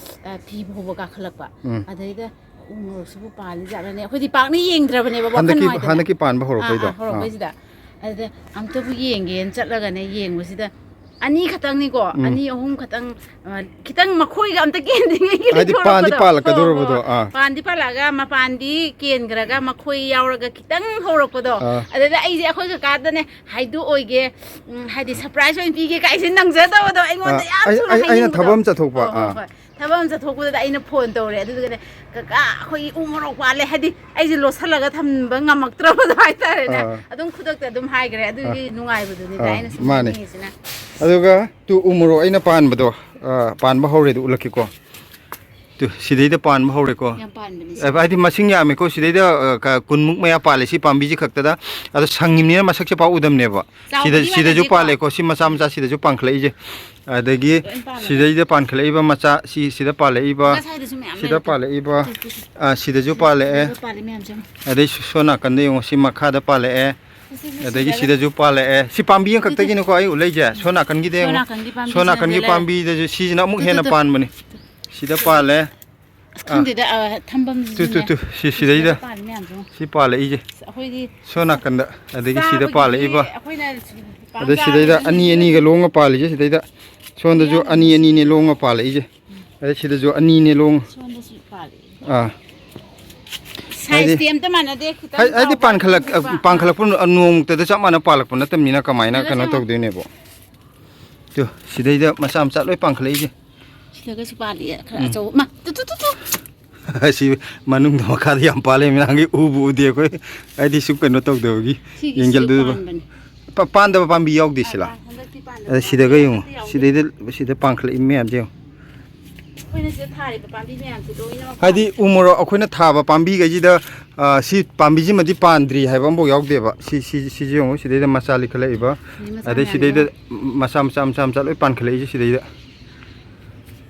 ꯑ, ꯐꯤ ꯐꯧꯕ ꯀꯥꯈꯠꯂꯛꯄ꯫ ꯎꯝ꯫ ꯑꯗꯩꯗ ꯎ ꯃꯣꯔꯣꯛꯁꯤꯕꯨ ꯄꯥꯜꯂꯤ ꯖꯥꯠꯂꯅꯦ? ꯑꯩꯈꯣꯏꯗꯤ ꯄꯥꯛꯅ ꯌꯦꯡꯗ꯭ꯔꯕꯅꯦꯕ, ꯋꯥꯈꯜ ꯍꯟꯗꯛꯀꯤ, ꯅꯨꯡꯉꯥꯏꯇꯅ꯫ ꯍꯟꯗꯛꯀꯤ ꯄꯥꯟꯕ ꯑꯥ, ꯍꯧꯔꯛꯄꯩꯗꯣ? ꯑꯥ, ꯑꯥ꯫ ꯍꯧꯔꯛꯄꯩꯁꯤꯗ꯫ ꯑꯗꯨꯗ ꯑꯝꯇꯕꯨ ꯌꯦꯡꯒꯦꯅ ꯆꯠꯂꯒꯅꯦ, ꯌꯦꯡꯕꯁꯤꯗ ꯑꯅꯤ ꯈꯛꯇꯪꯅꯤꯀꯣ, ꯎꯝ꯫ ꯑꯅꯤ ꯑꯍꯨꯝ ꯈꯛꯇꯪ, ꯑ, ꯈꯤꯇꯪ ꯃꯈꯣꯏꯒ ꯑꯝꯇ ꯀꯦꯟꯗ꯭ꯔꯤꯉꯩꯒꯤ ꯍꯥꯏꯗꯤ ꯄꯥꯟꯗꯤ ꯍꯧꯔꯛꯄꯗꯣ꯫ ꯄꯥꯜꯂꯛꯀꯗꯧꯔꯕꯗꯣ, ꯍꯣꯏ, ꯍꯣꯏ, ꯍꯣꯏ꯫ ꯑꯥ꯫ ꯄꯥꯟꯗꯤ ꯄꯥꯜꯂꯛꯑꯒ, ꯃꯄꯥꯟꯗꯤ ꯀꯦꯟꯈ꯭ꯔꯒ, ꯃꯈꯣꯏ ꯌꯥꯎꯔꯒ ꯈꯤꯇꯪ ꯍꯧꯔꯛꯄꯗꯣ꯫ ꯑꯥ꯫ ꯑꯗꯨꯗ ꯑꯩꯁꯦ ꯑꯩꯈꯣꯏ ꯀꯀꯥꯗꯅꯦ ꯍꯥꯏꯗꯣꯛꯑꯣꯏꯒꯦ, ꯎꯝ, ꯍꯥꯏꯗꯤ ꯁꯔꯄ꯭ꯔꯥꯏꯖ ꯑꯣꯏꯅ ꯄꯤꯒꯦ ꯀꯥꯏꯁꯦ ꯅꯪꯖꯗꯕꯗꯣ ꯑꯩꯉꯣꯟꯗ ꯑꯥ, ꯌꯥꯝ ꯑꯩ, ꯊꯨꯅ ꯑꯩ, ꯑꯩꯅ ꯍꯥꯏꯅꯤꯡꯕꯗꯣ꯫ ꯊꯕꯛ ꯑꯃ ꯆꯠꯊꯣꯛꯄ, ꯍꯣꯏ, ꯍꯣꯏ, ꯑꯥ꯫ ꯍꯣꯏ꯫ ꯊꯕꯛ ꯑꯃ ꯆꯠꯊꯣꯛꯄꯗꯨꯗ ꯑꯩꯅ ꯐꯣꯟ ꯇꯧꯔꯦ꯫ ꯑꯗꯨꯗꯨꯒꯅꯦ, "ꯀꯀꯥ, ꯑꯩꯈꯣꯏꯒꯤ ꯎ ꯃꯣꯔꯣꯛ ꯄꯥꯜꯂꯦ", ꯍꯥꯏꯗꯤ ꯑꯩꯁꯦ ꯂꯣꯠꯁꯤꯜꯂꯒ ꯊꯝꯕ ꯉꯝꯃꯛꯇ꯭ꯔꯕꯗꯣ ꯍꯥꯏꯇꯥꯔꯦꯅꯦ꯫ ꯑꯥ꯫ ꯑꯗꯨꯝ ꯈꯨꯗꯛꯇ ꯑꯗꯨꯝ ꯍꯥꯏꯈ꯭ꯔꯦ꯫ ꯑꯗꯨꯒꯤ ꯑꯥ꯫ ꯅꯨꯡꯉꯥꯏꯕꯗꯨꯅꯤꯗ ꯑꯥ, ꯑꯩꯅ ꯁꯨꯝ ꯃꯥꯅꯦ꯫ ꯍꯥꯏꯅꯤꯡꯉꯤꯁꯤꯅ꯫ ꯑꯗꯨꯒ ꯇꯨ ꯎ ꯃꯣꯔꯣꯛ ꯑꯩꯅ ꯄꯥꯟꯕꯗꯣ, ꯑꯥ, ꯄꯥꯟꯕ ꯍꯧꯔꯦꯗꯣ ꯎꯠꯂꯛꯀꯦꯀꯣ꯫ ꯇꯨ, ꯁꯤꯗꯩꯗ ꯄꯥꯟꯕ ꯍꯧꯔꯦꯀꯣ꯫ ꯌꯥꯝ ꯄꯥꯟꯕꯅꯤ ꯑꯦ, ꯁꯤꯗꯤ꯫ ꯍꯥꯏꯗꯤ ꯃꯁꯤꯡ ꯌꯥꯝꯃꯦꯀꯣ꯫ ꯁꯤꯗꯩꯗ, ꯑ, ꯀ-, ꯀꯨꯟꯃꯨꯛ ꯃꯌꯥ ꯄꯥꯜꯂꯦ ꯁꯤ ꯄꯥꯝꯕꯤꯁꯤ ꯈꯛꯇꯗ꯫ ꯑꯗꯣ ꯁꯪꯉꯤꯕꯅꯤꯅ ꯃꯁꯛꯁꯦ ꯄꯥꯛ ꯎꯗꯕꯅꯦꯕ꯫ ꯁꯤꯗ, ꯆꯥꯎꯕꯗꯤ ꯁꯤꯗꯁꯨ ꯃꯥꯟꯅꯗꯦꯀꯣ꯫ ꯄꯥꯜꯂꯦꯀꯣ꯫ ꯁꯤ ꯃꯆꯥ ꯃꯆꯥ ꯁꯤꯗꯁꯨ ꯄꯥꯟꯈꯠꯂꯛꯏꯁꯦ꯫ ꯑꯗꯒꯤ ꯂꯣꯏ ꯄꯥꯜꯂꯦ꯫ ꯁꯤꯗꯩꯗ ꯄꯥꯟꯈꯠꯂꯛꯏꯕ ꯃꯆꯥ, ꯁꯤ, ꯁꯤꯗ ꯄꯥꯜꯂꯛꯏꯕ, ꯉꯁꯥꯏꯗꯁꯨ ꯃꯌꯥꯝ ꯁꯤꯗ ꯂꯩꯔꯦ꯫ ꯄꯥꯜꯂꯛꯏꯕ, ꯁꯤ, ꯁꯤ, ꯁꯤ꯫ ꯑ, ꯁꯤꯗꯁꯨ ꯁꯤꯗ, ꯄꯥꯜꯂꯛꯑꯦ꯫ ꯁꯤꯗ ꯄꯥꯜꯂꯦ ꯃꯌꯥꯝꯁꯦ ꯌꯦꯡꯉꯣ꯫ ꯑꯗꯩ ꯁꯣ-, ꯁꯣꯝ ꯅꯥꯀꯟꯗ ꯌꯦꯡꯉꯣ, ꯁꯤ ꯃꯈꯥꯗ ꯄꯥꯜꯂꯛꯑꯦ꯫ ꯁꯤ, ꯁꯤ, ꯁꯤ, ꯑꯗꯒꯤ ꯁꯤꯗ ꯂꯩ꯫ ꯁꯤꯗꯁꯨ ꯄꯥꯜꯂꯛꯑꯦ꯫ ꯁꯤ ꯄꯥꯝꯕꯤ ꯇꯨ, ꯇꯨ꯫ ꯑꯃꯈꯛꯇꯒꯤꯅꯤꯀꯣ ꯑꯩ ꯎꯠꯂꯛꯏꯁꯦ꯫ ꯁꯣꯝ ꯅꯥꯀꯟꯒꯤꯗ ꯁꯣꯝ ꯌꯦꯡꯉꯣ꯫ ꯅꯥꯀꯟꯒꯤ ꯄꯥꯝꯕꯤ ꯁꯣꯝ ꯁꯤꯁꯤꯅ ꯅꯥꯀꯟꯒꯤ ꯍꯦꯜꯂꯦ꯫ ꯄꯥꯝꯕꯤꯗꯁꯨ ꯁꯤꯁꯤꯅ ꯑꯃꯨꯛ ꯇꯨ, ꯇꯨ, ꯍꯦꯟꯅ ꯇꯨ꯫ ꯄꯥꯟꯕꯅꯤ꯫ ꯁꯤꯗ ꯄꯥꯜꯂꯦ꯫ ꯑꯁ, ꯑꯥ꯫ ꯈꯪꯗꯦꯗ, ꯑ, ꯊꯝꯐꯝꯁꯤꯁꯨꯅꯦ꯫ Two, two, two. ꯁꯤ, ꯁꯤꯗꯩꯗ꯫ ꯁꯤꯗ ꯄꯥꯜꯂꯤ ꯃꯌꯥꯝꯁꯦ꯫ ꯁꯤ ꯄꯥꯜꯂꯛꯏꯁꯦ꯫ ꯑꯁ, ꯑꯩꯈꯣꯏꯗꯤ ꯁꯣꯝ ꯅꯥꯀꯟꯗ꯫ ꯑꯗꯒꯤ ꯁꯤꯗ ꯆꯥꯕꯒꯤꯗꯤ ꯄꯥꯜꯂꯛꯏꯕ꯫ ꯑꯩꯈꯣꯏꯅ ꯄꯥꯛ ꯑꯗ ꯁꯤꯗꯩꯗ ꯆꯥꯗꯕꯅꯤꯅ ꯑꯅꯤ ꯁꯤꯗ ꯑꯅꯤꯒ ꯂꯣꯡꯉ ꯄꯥꯜꯂꯤꯁꯦ ꯁꯤꯗꯩꯗ꯫ ꯁꯣꯝꯗꯁꯨ ꯌꯥꯝ ꯑꯅꯤ ꯑꯅꯤꯅꯦ ꯂꯣꯡꯉ ꯄꯥꯜꯂꯛꯏꯁꯦ꯫ ꯎꯝ꯫ ꯑꯗ ꯁꯤꯗꯁꯨ ꯑꯅꯤꯅꯦ ꯂꯣꯡꯉ꯫ ꯁꯣꯝꯗꯁꯨ ꯄꯥꯜꯂꯤ꯫ ꯑꯥ꯫ ꯁꯥꯏꯖꯇꯤ ꯍꯥꯏꯗꯤ ꯑꯝꯇ ꯃꯥꯟꯅꯗꯦ, ꯈꯤꯇꯪ ꯍꯥꯏ-, ꯍꯥꯏꯗꯤ ꯆꯥꯎꯕ, ꯄꯥꯟꯈꯠꯂꯛ-, ꯄꯤꯛꯄ꯫ ꯄꯥꯟꯈꯠꯂꯛꯄ ꯅꯣꯡꯃꯛꯇꯗ ꯆꯞ ꯃꯥꯟꯅ ꯄꯥꯜꯂꯛꯄ ꯅꯠꯇꯕꯅꯤꯅ ꯀꯃꯥꯏꯅ ꯁꯤꯗ ꯀꯩꯅꯣ ꯁꯨꯝ ꯇꯧꯗꯣꯏꯅꯦꯕꯣ? ꯇꯨ, ꯁꯤꯗꯩꯗ ꯃꯆꯥ ꯃꯆꯥ ꯂꯣꯏ ꯄꯥꯟꯈꯠꯂꯛꯏꯁꯦ꯫ ꯁꯤꯗꯒꯁꯨ ꯄꯥꯜꯂꯤ, ꯈꯔ ꯎꯝ꯫ ꯑꯆꯧꯕ꯫ ꯃꯥ, ꯇꯨ, ꯇꯨ, ꯇꯨ, ꯇꯨ꯫ ꯑꯁꯤ ꯃꯅꯨꯡꯗ ꯃꯈꯥꯗ ꯌꯥꯝ ꯄꯥꯜꯂꯦ, ꯃꯌꯥꯝꯒꯤ ꯎꯕꯨ ꯎꯗꯦ ꯑꯩꯈꯣꯏ꯫ ꯍꯥꯏꯗꯤ ꯁꯨꯝ ꯀꯩꯅꯣ ꯇꯧꯗꯕꯒꯤ, ꯁꯤꯒꯤꯁꯤ ꯌꯦꯡꯖꯜꯗꯕ꯫ ꯄꯥꯟꯕꯅꯤ꯫ ꯄꯥ-, ꯄꯥꯟꯗꯕ ꯄꯥꯝꯕꯤ ꯌꯥꯎꯗꯦ ꯁꯤꯂꯥ? ꯄꯥꯟ-, ꯍꯟꯗꯛꯇꯤ ꯄꯥꯟꯗꯕ ꯑꯗ ꯄꯥꯝꯕꯤ ꯁꯤꯗꯒ ꯌꯦꯡꯉꯣ, ꯑꯃꯠꯇ ꯌꯥꯎꯗꯦ꯫ ꯁꯤꯗꯩꯗ, ꯁꯤꯗ ꯄꯥꯟꯈꯠꯂꯛꯏ ꯃꯌꯥꯝꯁꯦ ꯌꯦꯡꯉꯣ꯫ ꯑꯩꯈꯣꯏꯅ ꯁꯤꯗ ꯊꯥꯔꯤꯕ ꯄꯥꯝꯕꯤ ꯃꯌꯥꯝꯁꯦ ꯂꯣꯏꯅꯃꯛ ꯍꯥꯏꯗꯤ ꯄꯥꯟꯕꯅꯤ꯫ ꯎ ꯃꯣꯔꯣꯛ ꯑꯩꯈꯣꯏꯅ ꯊꯥꯕ ꯄꯥꯝꯕꯤꯈꯩꯁꯤꯗ, ꯑ, ꯁꯤ ꯄꯥꯝꯕꯤꯁꯤꯃꯗꯤ ꯄꯥꯟꯗ꯭ꯔꯤ ꯍꯥꯏꯕ ꯑꯃꯐꯥꯎ ꯌꯥꯎꯗꯦꯕ꯫ ꯁꯤ, ꯁꯤ, ꯁꯤꯁꯦ ꯌꯦꯡꯉꯣ, ꯁꯤꯗꯩꯗ ꯃꯆꯥ ꯂꯤꯈꯠꯂꯛꯏꯕ꯫ ꯁꯤ ꯃꯆꯥ ꯑꯗꯩ ꯃꯌꯥꯝ ꯁꯤꯗꯩꯗ ꯌꯦꯡꯉꯣ꯫ ꯃꯆꯥ, ꯃꯆꯥ, ꯃꯆꯥ, ꯃꯆꯥ ꯂꯣꯏ ꯄꯥꯟꯈꯠꯂꯛꯏꯁꯦ ꯁꯤꯗꯩꯗ꯫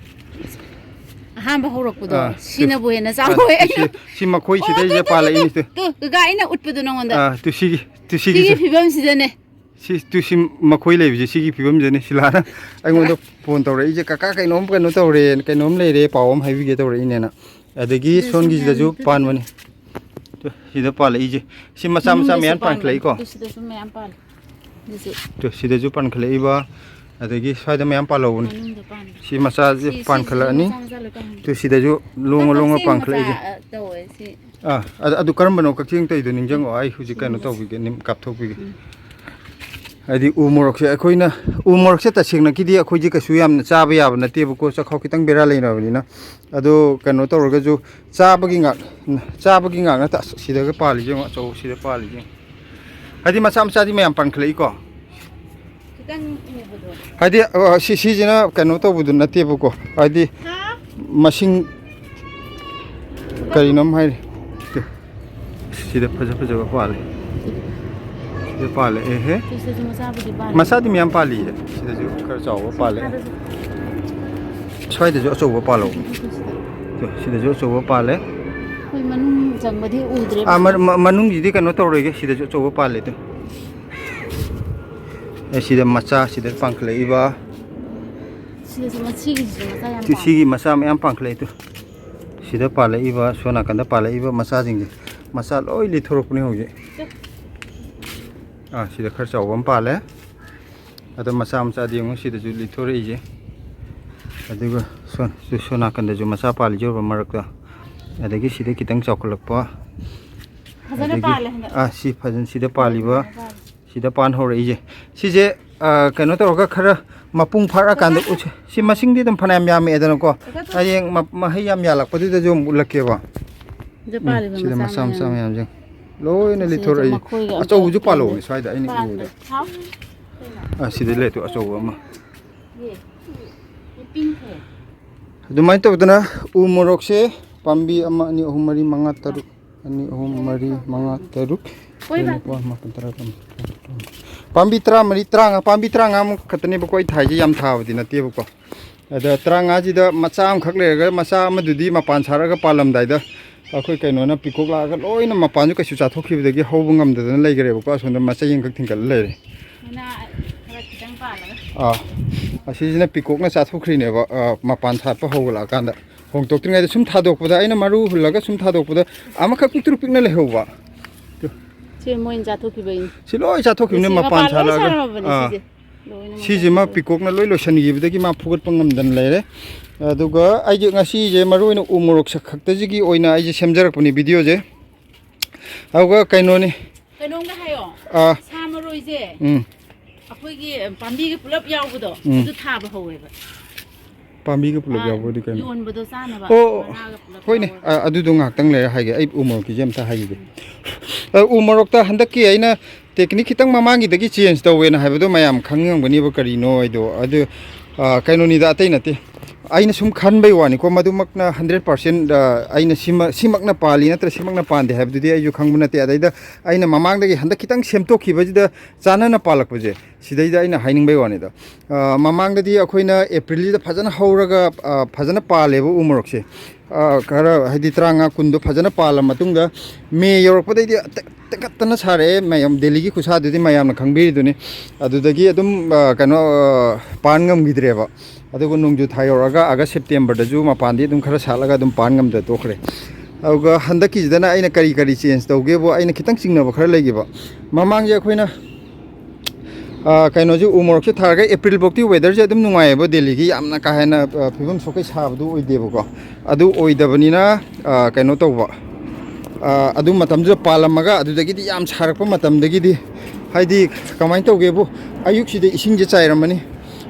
ꯑꯍꯥꯟꯕ ꯍꯧꯔꯛꯄꯗꯣ, ꯑꯥ, ꯁꯤꯅꯕꯨ ꯍꯦꯟꯅ ꯑꯥ, ꯆꯥꯎꯋꯦ꯫ ꯁꯤ, ꯁꯤ ꯃꯈꯣꯏ ꯑꯣ, ꯁꯤꯗꯩꯁꯤꯗ ꯇꯨ, ꯇꯨ, ꯇꯨ, ꯄꯥꯜꯂꯛꯏꯅꯤ꯫ ꯇꯨ, ꯀꯀꯥ, ꯑꯩꯅ ꯎꯠꯄꯗꯣ ꯅꯉꯣꯟꯗ꯫ ꯑꯥ, ꯇꯨ ꯁꯤꯒꯤ, ꯇꯨ ꯁꯤꯒꯤ ꯁꯤꯒꯤ ꯁꯤ-, ꯐꯤꯕꯝꯁꯤꯗꯅꯦ꯫ ꯁꯤ, ꯇꯨ ꯁꯤ ꯃꯈꯣꯏ ꯂꯩꯕꯁꯦ ꯁꯤꯒꯤ ꯐꯤꯕꯝꯁꯤꯗꯅꯦ ꯁꯤꯂꯥꯅ ꯑꯩꯉꯣꯟꯗ ꯐꯣꯟ ꯇꯧꯔꯛꯏꯁꯦ, "ꯀꯀꯥ, ꯀꯩꯅꯣꯝ ꯀꯩꯅꯣ ꯇꯧꯔꯦ, ꯀꯩꯅꯣꯝ ꯂꯩꯔꯦ, ꯄꯥꯎ ꯑꯃ ꯍꯥꯏꯕꯤꯒꯦ" ꯇꯧꯔꯛꯏꯅꯦꯅ꯫ ꯑꯗꯒꯤ ꯑꯗꯨꯁꯨ ꯁꯣꯟꯒꯤꯁꯤꯗꯁꯨ ꯃꯌꯥꯝ ꯄꯥꯟꯕꯅꯤ꯫ ꯇꯨ, ꯁꯤꯗ ꯄꯥꯜꯂꯛꯏꯁꯦ꯫ ꯁꯤ ꯃꯆꯥ ꯃꯆꯥ ꯃꯅꯨꯡꯗꯁꯨ ꯃꯌꯥꯝ ꯄꯥꯟꯕꯅꯤ꯫ ꯄꯥꯟꯈꯠꯂꯛꯏꯀꯣ꯫ ꯇꯨ ꯁꯤꯗꯁꯨ ꯃꯌꯥꯝ ꯄꯥꯜꯂꯦ꯫ ꯑꯗꯨꯁꯨ ꯇꯨ, ꯁꯤꯗꯁꯨ ꯄꯥꯟꯈꯠꯂꯛꯏꯕ, ꯑꯗꯒꯤ ꯁ꯭ꯋꯥꯏꯗ ꯃꯌꯥꯝ ꯄꯥꯜꯍꯧꯕꯅꯤ꯫ ꯃꯅꯨꯡꯗ ꯄꯥꯟꯕ꯫ ꯁꯤ ꯃꯆꯥꯁꯦ ꯁꯤ, ꯁꯤ, ꯁꯤ ꯄꯥꯟꯈꯠꯂꯛꯑꯅꯤ꯫ ꯃꯆꯥ ꯃꯆꯥ ꯂꯣꯏ ꯄꯥꯟꯕ꯫ ꯇꯨ, ꯁꯤꯗꯁꯨ ꯂꯣꯡꯉ ꯂꯣꯡꯉ ꯀꯛꯆꯦꯡ ꯃꯆꯥ, ꯄꯥꯟꯈꯠꯂꯛꯏꯁꯦ꯫ ꯑ, ꯇꯧꯋꯦ ꯁꯤ꯫ ꯑꯥ, ꯑꯗ-, ꯑꯗꯨ ꯀꯔꯝꯕꯅꯣ ꯀꯛꯆꯦꯡ ꯇꯧꯔꯤꯗꯣ ꯅꯤꯡꯁꯤꯡꯉꯣ, ꯑꯩ ꯍꯧꯖꯤꯛ ꯀꯩꯅꯣ ꯁꯤꯒꯨꯝꯕꯁꯦ꯫ ꯇꯧꯕꯤꯒꯦ, ꯅꯤꯝ ꯀꯥꯞꯊꯣꯛꯄꯤꯒꯦ꯫ ꯎꯝ꯫ ꯍꯥꯏꯗꯤ ꯎ ꯃꯣꯔꯣꯛꯁꯦ ꯑꯩꯈꯣꯏꯅ, ꯎ ꯃꯣꯔꯣꯛꯁꯦ ꯇꯁꯦꯡꯅꯀꯤꯗꯤ ꯑꯩꯈꯣꯏꯁꯦ ꯀꯩꯁꯨ ꯌꯥꯝꯅ ꯆꯥꯕ ꯌꯥꯕ ꯅꯠꯇꯦꯕꯀꯣ, ꯆꯥꯛꯈꯥꯎ ꯈꯤꯇꯪ ꯕꯦꯔꯥ ꯂꯩꯅꯕꯅꯤꯅ꯫ ꯑꯗꯣ ꯀꯩꯅꯣ ꯇꯧꯔꯒꯁꯨ ꯆꯥꯕꯒꯤ ꯉꯥꯛ-, ꯆꯥꯕꯒꯤ ꯉꯥꯛ ꯅꯠꯇ, ꯑꯁ, ꯁꯤꯗꯒ ꯄꯥꯜꯂꯤꯁꯦ ꯌꯦꯡꯉꯣ, ꯑꯆꯧꯕ ꯁꯤꯗ ꯄꯥꯜꯂꯤꯁꯦ ꯌꯦꯡꯉꯣ꯫ ꯍꯥꯏꯗꯤ ꯃꯆꯥ ꯃꯆꯥꯗꯤ ꯃꯌꯥꯝ ꯄꯥꯟꯈꯠꯂꯛꯏꯀꯣ꯫ ꯈꯤꯇꯪ ꯎꯕꯗꯣ꯫ ꯍꯥꯏꯗꯤ, ꯑ, ꯁꯤ, ꯁꯤꯁꯤꯅ ꯀꯩꯅꯣ ꯇꯧꯕꯗꯨ ꯅꯠꯇꯦꯕꯀꯣ꯫ ꯍꯥꯏꯗꯤ ꯍꯥ? ꯃꯁꯤꯡ ꯀꯔꯤꯅꯣꯝ ꯍꯥꯏꯔꯤ꯫ ꯁꯤꯗ ꯐꯖ ꯐꯖꯕ ꯄꯥꯜꯂꯦ꯫ ꯁꯤꯗ ꯄꯥꯜꯂꯦ, ꯑꯦꯍꯦ꯫ ꯁꯤꯁꯤꯁꯨ ꯃꯆꯥꯕꯨꯗꯤ ꯄꯥꯜꯂꯦ꯫ ꯃꯆꯥꯗꯤ ꯃꯌꯥꯝ ꯄꯥꯜꯂꯤꯌꯦ꯫ ꯁꯤꯗꯁꯨ ꯈꯔ ꯆꯥꯎꯕ ꯄꯥꯜꯂꯦ꯫ ꯃꯈꯥꯗꯁꯨ꯫ ꯁ꯭ꯋꯥꯏꯗꯁꯨ ꯑꯆꯧꯕ ꯄꯥꯜꯍꯧꯕꯅꯦ꯫ ꯁꯤꯗ꯫ ꯇꯨ, ꯁꯤꯗꯁꯨ ꯑꯆꯧꯕ ꯄꯥꯜꯂꯦ꯫ ꯑꯩꯈꯣꯏ ꯃꯅꯨꯡ ꯆꯪꯕꯗꯤ ꯎꯗ꯭ꯔꯦꯕ꯫ ꯑꯥ, ꯃ-, ꯃ-, ꯃꯅꯨꯡꯒꯤꯗꯤ ꯀꯩꯅꯣ ꯇꯧꯔꯣꯏꯒꯦ꯫ ꯁꯤꯗꯁꯨ ꯑꯆꯧꯕ ꯄꯥꯜꯂꯦ꯫ ꯇꯨ꯫ ꯑꯦ, ꯁꯤꯗ ꯃꯆꯥ, ꯁꯤꯗ ꯄꯥꯟꯈꯠꯂꯛꯏꯕ꯫ ꯁꯤꯗꯁꯨ ꯃꯁꯤꯒꯤꯁꯤꯁꯨ ꯃꯆꯥ ꯌꯥꯝ ꯇꯨ, ꯄꯥꯜꯂꯦ꯫ ꯁꯤꯒꯤ ꯃꯆꯥ ꯃꯌꯥꯝ ꯄꯥꯟꯈꯠꯂꯛꯏ꯫ ꯇꯨ꯫ ꯁꯤꯗ ꯄꯥꯜꯂꯛꯏꯕ, ꯁꯣꯝ ꯅꯥꯀꯟꯗ ꯄꯥꯜꯂꯛꯏꯕ ꯃꯆꯥꯁꯤꯡꯁꯦ, ꯃꯆꯥ ꯂꯣꯏ ꯂꯤꯊꯣꯔꯛꯄꯅꯦ ꯍꯧꯖꯤꯛ꯫ ꯇꯨ꯫ ꯑꯥ, ꯁꯤꯗ ꯈꯔ ꯆꯥꯎꯕ ꯑꯃ ꯄꯥꯜꯂꯦ꯫ ꯑꯗꯣ ꯃꯆꯥ ꯃꯆꯥꯗꯤ ꯌꯦꯡꯉꯨ, ꯁꯤꯗꯁꯨ ꯂꯤꯊꯣꯔꯛꯏꯁꯦ꯫ ꯑꯗꯨꯒ ꯁꯣꯝ, ꯁꯣꯝ ꯅꯥꯀꯟꯗꯁꯨ ꯃꯆꯥ ꯄꯥꯜꯂꯤꯁꯦ ꯎꯔꯕ ꯃꯔꯛꯇ꯫ ꯑꯗꯒꯤ ꯁꯤꯗ ꯈꯤꯇꯪ ꯆꯥꯎꯈꯠꯂꯛꯄ꯫ ꯐꯖꯅ ꯑꯗꯒꯤ, ꯄꯥꯜꯂꯦ ꯍꯟꯗꯛ꯫ ꯑꯥ, ꯁꯤ ꯐꯖꯅ ꯁꯤꯗ ꯄꯥꯜꯂꯤꯕ, ꯐꯖꯅ ꯄꯥꯜꯂꯦ꯫ ꯁꯤꯗ ꯄꯥꯟ ꯍꯧꯔꯛꯏꯁꯦ꯫ ꯁꯤꯁꯦ, ꯑꯥ, ꯀꯩꯅꯣ ꯇꯧꯔꯒ ꯈꯔ ꯃꯄꯨꯡ ꯐꯥꯔꯛꯑꯀꯥꯟꯗ ꯀꯀꯥ, ꯎꯠꯁꯦ꯫ ꯁꯤ ꯃꯁꯤꯡꯗꯤ ꯑꯗꯨꯝ ꯐꯅꯌꯥꯝ ꯌꯥꯝꯃꯛꯑꯦꯗꯅꯀꯣ꯫ ꯀꯀꯥ, ꯇꯨ꯫ ꯍꯌꯦꯡ ꯃ-, ꯃꯍꯩ ꯌꯥꯝ ꯌꯥꯜꯂꯛꯄꯗꯨꯗꯁꯨ ꯑꯃꯨꯛ ꯎꯠꯂꯛꯀꯦꯕ꯫ ꯁꯤꯗ ꯎꯝ, ꯄꯥꯜꯂꯤꯕ ꯁꯤꯗ ꯃꯆꯥ ꯃꯆꯥ ꯃꯆꯥ ꯃꯌꯥꯝ꯫ ꯃꯌꯥꯝꯁꯦ ꯂꯣꯏꯅ ꯁꯤꯁꯦ ꯂꯤꯊꯣꯔꯛꯏ꯫ ꯃꯈꯣꯏꯒ ꯑꯝꯇ ꯑꯆꯧꯕꯁꯨ ꯄꯥꯜꯍꯧꯕꯅꯦ ꯀꯩꯅꯣ ꯁ꯭ꯋꯥꯏꯗ ꯑꯩꯅ ꯄꯥꯟꯕ ꯎꯕꯗ꯫ ꯍꯥꯎ꯫ ꯑꯥ, ꯁꯤꯗ ꯂꯩ ꯇꯨ, ꯑꯆꯧꯕ ꯑꯃ꯫ ꯑꯗꯨꯃꯥꯏꯅ ꯇꯧꯗꯅ ꯎ ꯃꯣꯔꯣꯛꯁꯦ ꯄꯥꯝꯕꯤ ꯑꯃ, ꯑꯅꯤ, ꯑꯍꯨꯝ, ꯃꯔꯤ, ꯃꯉꯥ, ꯇꯔꯨꯛ, ꯑꯅꯤ, ꯑꯍꯨꯝ, ꯃꯔꯤ, ꯃꯉꯥ, ꯇꯔꯨꯛ, ꯇꯔꯦꯠ, ꯅꯤꯄꯥꯜ, ꯃꯥꯄꯜ, ꯇꯔꯥ, ꯀꯨꯟ, ꯄꯥꯝꯕꯤ ꯇꯔꯥꯃꯔꯤ, ꯇꯔꯥꯃꯉꯥ, ꯄꯥꯝꯕꯤ ꯇꯔꯥꯃꯉꯥꯃꯨꯛ ꯈꯛꯇꯅꯦꯕꯀꯣ ꯑꯩ ꯊꯥꯏꯁꯦ, ꯌꯥꯝ ꯊꯥꯕꯗꯤ ꯅꯠꯇꯦꯕꯀꯣ꯫ ꯑꯗ ꯇꯔꯥꯃꯉꯥꯁꯤꯗ ꯃꯆꯥ ꯑꯃꯈꯛ ꯂꯩꯔꯒ, ꯃꯆꯥ ꯑꯃꯗꯨꯗꯤ ꯃꯄꯥꯟ ꯁꯥꯔꯒ ꯄꯥꯜꯂꯝꯗꯥꯏꯗ ꯑꯩꯈꯣꯏ ꯀꯩꯅꯣꯅ ꯄꯤꯀꯣꯛ ꯂꯥꯛꯑꯒ ꯂꯣꯏꯅ ꯃꯄꯥꯟꯁꯨ ꯀꯩꯁꯨ ꯆꯥꯊꯣꯛꯈꯤꯕꯗꯒꯤ ꯍꯧꯕ ꯉꯝꯗꯗꯅ ꯂꯩꯈ꯭ꯔꯦꯕꯀꯣ꯫ ꯑꯁꯣꯝꯗ ꯃꯆꯩ ꯑꯃꯈꯛ ꯊꯤꯡꯒꯠꯂ ꯂꯩꯔꯦ꯫ ꯃꯅꯥ ꯈꯔ ꯈꯤꯇꯪ ꯄꯥꯜꯂꯒ꯫ ꯑꯥ, ꯑꯁꯤꯁꯤꯅ ꯄꯤꯀꯣꯛꯅ ꯆꯥꯊꯣꯛꯈ꯭ꯔꯤꯅꯦꯕ, ꯑꯥ, ꯃꯄꯥꯟ ꯁꯥꯠꯄ ꯍꯧꯒꯠꯂꯛꯑꯀꯥꯟꯗ꯫ ꯍꯣꯡꯗꯣꯛꯇ꯭ꯔꯤꯉꯩꯗ ꯁꯨꯝ ꯊꯥꯗꯣꯛꯄꯗ, ꯑꯩꯅ ꯃꯔꯨ ꯍꯨꯜꯂꯒ ꯁꯨꯝ ꯊꯥꯗꯣꯛꯄꯗ ꯑꯃꯈꯛ ꯄꯤꯛꯇ꯭ꯔꯨ ꯄꯤꯛꯅ ꯂꯩꯍꯧꯕ꯫ ꯁꯤ ꯃꯣꯏꯅ ꯆꯥꯊꯣꯛꯈꯤꯕꯩꯅꯤ꯫ ꯁꯤ ꯂꯣꯏ ꯆꯥꯊꯣꯛꯈꯤꯕꯅꯦ, ꯁꯤ ꯃꯄꯥꯟ ꯃꯄꯥꯟ ꯂꯣꯏ ꯁꯥꯠꯂꯛꯑꯒ꯫ ꯁꯥꯔꯝꯃꯕꯅꯦ ꯑꯥ꯫ ꯁꯤꯁꯦ꯫ ꯂꯣꯏꯅꯃꯛ ꯁꯤꯁꯤꯃ ꯆꯥꯊꯣꯛꯈꯤꯕ꯫ ꯄꯤꯀꯣꯛꯅ ꯂꯣꯏ ꯂꯣꯏꯁꯤꯟꯈꯤꯕꯗꯒꯤ ꯃꯥ ꯐꯨꯒꯠꯄ ꯉꯝꯗꯅ ꯂꯩꯔꯦ꯫ ꯑꯗꯨꯒ ꯑꯩꯁꯦ ꯉꯁꯤꯁꯦ ꯃꯔꯨ ꯑꯣꯏꯅ ꯎ ꯃꯣꯔꯣꯛ ꯁꯛ ꯈꯛꯇꯁꯤꯒꯤ ꯑꯣꯏꯅ ꯑꯩꯁꯦ ꯁꯦꯝꯖꯔꯛꯄꯅꯤ ꯚꯤꯗꯤꯑꯣꯁꯦ꯫ ꯑꯗꯨꯒ ꯀꯩꯅꯣꯅꯤ꯫ ꯀꯩꯅꯣꯝꯒ ꯍꯥꯏꯌꯣ꯫ ꯑꯥ꯫ ꯁꯥ ꯃꯔꯣꯏꯁꯦ꯫ ꯎꯝ꯫ ꯑꯩꯈꯣꯏꯒꯤ ꯄꯥꯝꯕꯤꯒ ꯄꯨꯂꯞ ꯌꯥꯎꯕꯗꯣ, ꯎꯝ꯫ ꯑꯗꯨ ꯊꯥꯕ ꯍꯧꯋꯦꯕ꯫ ꯄꯥꯝꯕꯤꯒ ꯄꯨꯂꯞ ꯑꯥ, ꯌꯥꯎꯕꯗꯤ ꯀꯩꯅꯣ? ꯌꯣꯟꯕꯗꯣ ꯆꯥꯅꯕ ꯑꯣ, ꯃꯅꯥꯒ ꯄꯨꯂꯞ ꯍꯣꯏꯅꯦ꯫ ꯌꯥꯎꯕꯗꯣ꯫ ꯑ, ꯑꯗꯨꯗꯣ ꯉꯥꯛꯇꯪ ꯂꯩꯔ ꯍꯥꯏꯒꯦ꯫ ꯑꯩ ꯎ ꯃꯣꯔꯣꯛꯀꯤꯁꯦ ꯑꯝꯇ ꯍꯥꯏꯈꯤꯒꯦ꯫ ꯑ, ꯎ ꯃꯣꯔꯣꯛꯇ ꯍꯟꯗꯛꯀꯤ ꯑꯩꯅ ꯇꯦꯛꯅꯤꯛ ꯈꯤꯇꯪ ꯃꯃꯥꯡꯒꯤꯗꯒꯤ ꯆꯦꯟꯖ ꯇꯧꯋꯦꯅ ꯍꯥꯏꯕꯗꯣ ꯃꯌꯥꯝ ꯈꯪꯉꯝꯒꯅꯤꯕ ꯀꯔꯤꯅꯣ ꯍꯥꯏꯗꯣ꯫ ꯑꯗꯨ, ꯑ, ꯀꯩꯅꯣꯅꯤꯗ, ꯑꯇꯩ ꯅꯠꯇꯦ꯫ ꯑꯩꯅ ꯁꯨꯝ ꯈꯟꯕꯩ ꯋꯥꯅꯤꯀꯣ, ꯃꯗꯨꯃꯛꯅ ꯍꯟꯗ꯭ꯔꯦꯠ ꯄꯥꯔꯁꯦꯟ, ꯑ, ꯑꯩꯅ ꯁꯤꯃ-, ꯁꯤꯃꯛꯅ ꯄꯥꯜꯂꯤ ꯅꯠꯇ꯭ꯔ ꯁꯤꯃꯛꯅ ꯄꯥꯟꯗꯦ ꯍꯥꯏꯕꯗꯨꯗꯤ ꯑꯩꯁꯨ ꯈꯪꯕ ꯅꯠꯇꯦ꯫ ꯑꯗꯩꯗ ꯑꯩꯅ ꯃꯃꯥꯡꯗꯒꯤ ꯍꯟꯗꯛ ꯈꯤꯇꯪ ꯁꯦꯝꯗꯣꯛꯈꯤꯕꯁꯤꯗ ꯆꯥꯅꯅ ꯄꯥꯜꯂꯛꯄꯁꯦ, ꯁꯤꯗꯩꯗ ꯑꯩꯅ ꯍꯥꯏꯅꯤꯡꯕꯩ ꯋꯥꯅꯤꯗ꯫ ꯑ, ꯃꯃꯥꯡꯗꯗꯤ ꯑꯩꯈꯣꯏꯅ ꯑꯦꯄ꯭ꯔꯤꯜꯁꯤꯗ ꯐꯖꯅ ꯍꯧꯔꯒ, ꯑ, ꯐꯖꯅ ꯄꯥꯜꯂꯦꯕ ꯎ ꯃꯣꯔꯣꯛꯁꯦ꯫ ꯑ, ꯈꯔ ꯍꯥꯏꯗꯤ ꯇꯔꯥꯃꯉꯥ ꯀꯨꯟꯗꯣ ꯐꯖꯅ ꯄꯥꯜꯂ ꯃꯇꯨꯡꯗ, ꯃꯦ ꯌꯧꯔꯛꯄꯗꯩꯗꯤ ꯇꯦꯛ-, ꯇꯦꯛꯈꯠꯇꯅ ꯁꯥꯔꯛꯑꯦ꯫ ꯃꯌꯥꯝ ꯗꯦꯜꯂꯤꯒꯤ ꯈꯨꯠꯁꯥꯗꯨꯗꯤ ꯃꯌꯥꯝꯅ ꯈꯪꯕꯤꯔꯤꯗꯨꯅꯤ꯫ ꯑꯗꯨꯗꯒꯤ ꯑꯗꯨꯝ, ꯑ, ꯀꯩꯅꯣ, ꯑ, ꯄꯥꯟ ꯉꯝꯈꯤꯗ꯭ꯔꯦꯕ꯫ ꯑꯗꯨꯒ ꯅꯣꯡꯖꯨ ꯊꯥ ꯌꯧꯔꯛꯑꯒ ꯑꯥꯒꯁ ꯁꯦꯞꯇꯦꯝꯕꯔꯗꯁꯨ ꯃꯄꯥꯟꯗꯤ ꯑꯗꯨꯝ ꯈꯔ ꯁꯥꯠꯂꯒ ꯑꯗꯨꯝ ꯄꯥꯟ ꯉꯝꯗ ꯇꯣꯛꯈ꯭ꯔꯦ꯫ ꯑꯗꯨꯒ ꯍꯟꯗꯛꯀꯤꯁꯤꯗꯅ ꯑꯩꯅ ꯀꯔꯤ ꯀꯔꯤ ꯆꯦꯟꯖ ꯇꯧꯒꯦꯕꯨ, ꯑꯩꯅ ꯈꯤꯇꯪ ꯆꯤꯡꯅꯕ ꯈꯔ ꯂꯩꯈꯤꯕ꯫ ꯃꯃꯥꯡꯁꯦ ꯑꯩꯈꯣꯏꯅ, ꯑ, ꯀꯩꯅꯣꯁꯦ, ꯎ ꯃꯣꯔꯣꯛꯁꯦ ꯊꯥꯔꯒ ꯑꯦꯄ꯭ꯔꯤꯜ ꯐꯥꯎꯇꯤ ꯋꯦꯗꯔꯁꯦ ꯑꯗꯨꯝ ꯅꯨꯡꯉꯥꯏꯌꯦꯕ ꯗꯦꯜꯂꯤꯒꯤ, ꯌꯥꯝꯅ ꯀꯥ ꯍꯦꯟꯅ, ꯑ, ꯐꯤꯕꯝ ꯁꯣꯛꯀꯩ ꯁꯥꯕꯗꯨ ꯑꯣꯏꯗꯦꯕꯀꯣ꯫ ꯑꯗꯨ ꯑꯣꯏꯗꯕꯅꯤꯅ, ꯑ, ꯀꯩꯅꯣ ꯇꯧꯕ, ꯑ, ꯑꯗꯨ ꯃꯇꯝꯗꯨꯗ ꯄꯥꯜꯂꯝꯃꯒ ꯑꯗꯨꯗꯒꯤꯗꯤ ꯌꯥꯝ ꯁꯥꯔꯛꯄ ꯃꯇꯝꯗꯒꯤꯗꯤ, ꯍꯥꯏꯗꯤ ꯀꯃꯥꯏꯅ ꯇꯧꯒꯦꯕꯨ, ꯑꯌꯨꯛꯁꯤꯗ ꯏꯁꯤꯡꯁꯦ ꯆꯥꯏꯔꯝꯃꯅꯤ,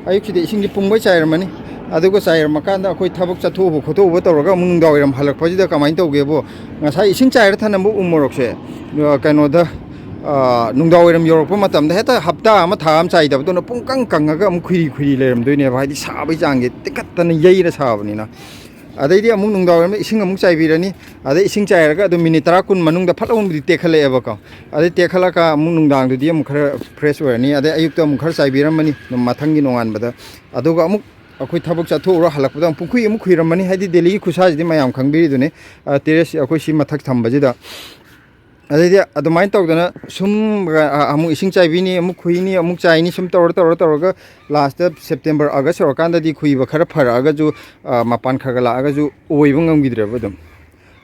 ꯑꯌꯨꯛꯁꯤꯗ ꯏꯁꯤꯡꯁꯦ ꯄꯨꯡꯈꯣꯏ ꯆꯥꯏꯔꯝꯃꯅꯤ꯫ ꯑꯗꯨꯒ ꯆꯥꯏꯔꯝꯃꯀꯥꯟꯗ ꯑꯩꯈꯣꯏ ꯊꯕꯛ ꯆꯠꯊꯣꯛꯎꯕ ꯈꯣꯠꯇꯣꯛꯎꯕ ꯇꯧꯔꯒ ꯑꯃꯨꯛ ꯅꯨꯡꯗꯥꯡ ꯋꯥꯏꯔꯝ ꯍꯜꯂꯛꯄꯁꯤꯗ ꯀꯃꯥꯏꯅ ꯇꯧꯒꯦꯕꯨ, ꯉꯁꯥꯏ ꯏꯁꯤꯡ ꯆꯥꯏꯔ ꯊꯅꯝꯕ ꯎ ꯃꯣꯔꯣꯛꯁꯦ, ꯑ, ꯀꯩꯅꯣꯗ, ꯑ, ꯅꯨꯡꯗꯥꯡ ꯋꯥꯏꯔꯝ ꯌꯧꯔꯛꯄ ꯃꯇꯝꯗ ꯍꯦꯛꯇ ꯍꯞꯇꯥ ꯑꯃ ꯊꯥ ꯑꯃ ꯆꯥꯏꯗꯕꯗꯧꯅ ꯄꯨꯡꯀꯪ ꯀꯪꯉꯒ ꯑꯃꯨꯛ ꯈꯨꯏꯔꯤ ꯈꯨꯏꯔꯤ ꯂꯩꯔꯝꯗꯣꯏꯅꯦꯕ, ꯍꯥꯏꯗꯤ ꯁꯥꯕꯒꯤ ꯆꯥꯡꯁꯦ ꯇꯤꯛꯈꯠꯇꯅ ꯌꯩꯔ ꯁꯥꯕꯅꯤꯅ꯫ ꯑꯗꯩꯗꯤ ꯑꯃꯨꯛ ꯅꯨꯡꯗꯥꯡ ꯋꯥꯏꯔꯝꯗ ꯏꯁꯤꯡ ꯑꯃꯨꯛ ꯆꯥꯏꯕꯤꯔꯅꯤ꯫ ꯑꯗꯩ ꯏꯁꯤꯡ ꯆꯥꯏꯔꯒ ꯑꯗꯨꯝ ꯃꯤꯅꯤꯠ ꯇꯔꯥ ꯀꯨꯟ ꯃꯅꯨꯡꯗ ꯐꯠ ꯂꯥꯎꯅꯗꯤ ꯇꯦꯛꯈꯠꯂꯛꯑꯦꯕꯀꯣ꯫ ꯑꯗꯩ ꯇꯦꯛꯈꯠꯂꯛꯑꯒ ꯑꯃꯨꯛ ꯅꯨꯡꯗꯥꯡꯗꯨꯗꯤ ꯑꯃꯨꯛ ꯈꯔ ꯐ꯭ꯔꯦꯁ ꯑꯣꯏꯔꯅꯤ꯫ ꯑꯗꯩ ꯑꯌꯨꯛꯇ ꯑꯃꯨꯛ ꯈꯔ ꯆꯥꯏꯕꯤꯔꯝꯃꯅꯤ꯫ ꯑꯗꯨꯝ ꯃꯊꯪꯒꯤ ꯅꯣꯡꯉꯥꯟꯕꯗ ꯑꯗꯨꯒ ꯑꯃꯨꯛ ꯑꯩꯈꯣꯏ ꯊꯕꯛ ꯆꯠꯊꯣꯛꯎꯔ ꯍꯜꯂꯛꯄꯗ ꯑꯃꯨꯛ ꯄꯨꯡꯈꯨꯏ ꯑꯃꯨꯛ ꯈꯨꯏꯔꯝꯃꯅꯤ꯫ ꯍꯥꯏꯗꯤ ꯗꯦꯜꯂꯤꯒꯤ ꯈꯨꯠꯁꯥꯁꯤꯗꯤ ꯃꯌꯥꯝ ꯈꯪꯕꯤꯔꯤꯗꯨꯅꯤ, ꯇꯦꯔꯦꯁ ꯑꯩꯈꯣꯏ ꯁꯤ ꯃꯊꯛ ꯊꯝꯕꯁꯤꯗ꯫ ꯑꯗꯩꯗꯤ ꯑꯗꯨꯃꯥꯏꯅ ꯇꯧꯗꯅ ꯁꯨꯝ ꯑꯃꯨꯛ ꯏꯁꯤꯡ ꯆꯥꯏꯕꯤꯅꯤ, ꯑꯃꯨꯛ ꯈꯨꯏꯅꯤ, ꯑꯃꯨꯛ ꯆꯥꯏꯅꯤ, ꯁꯨꯝ ꯇꯧꯔ ꯇꯧꯔ ꯇꯧꯔꯒ ꯂꯥꯁꯇ ꯁꯦꯞꯇꯦꯝꯕꯔ ꯑꯥꯒꯁ ꯌꯧꯔꯀꯥꯟꯗꯗꯤ ꯈꯨꯏꯕ ꯈꯔ ꯐꯔꯛꯑꯒꯁꯨ, ꯃꯄꯥꯟ ꯈꯔ ꯈꯔ ꯂꯥꯛꯑꯒꯁꯨ ꯑꯣꯏꯕ ꯉꯝꯈꯤꯗ꯭ꯔꯦꯕ ꯑꯗꯨꯝ꯫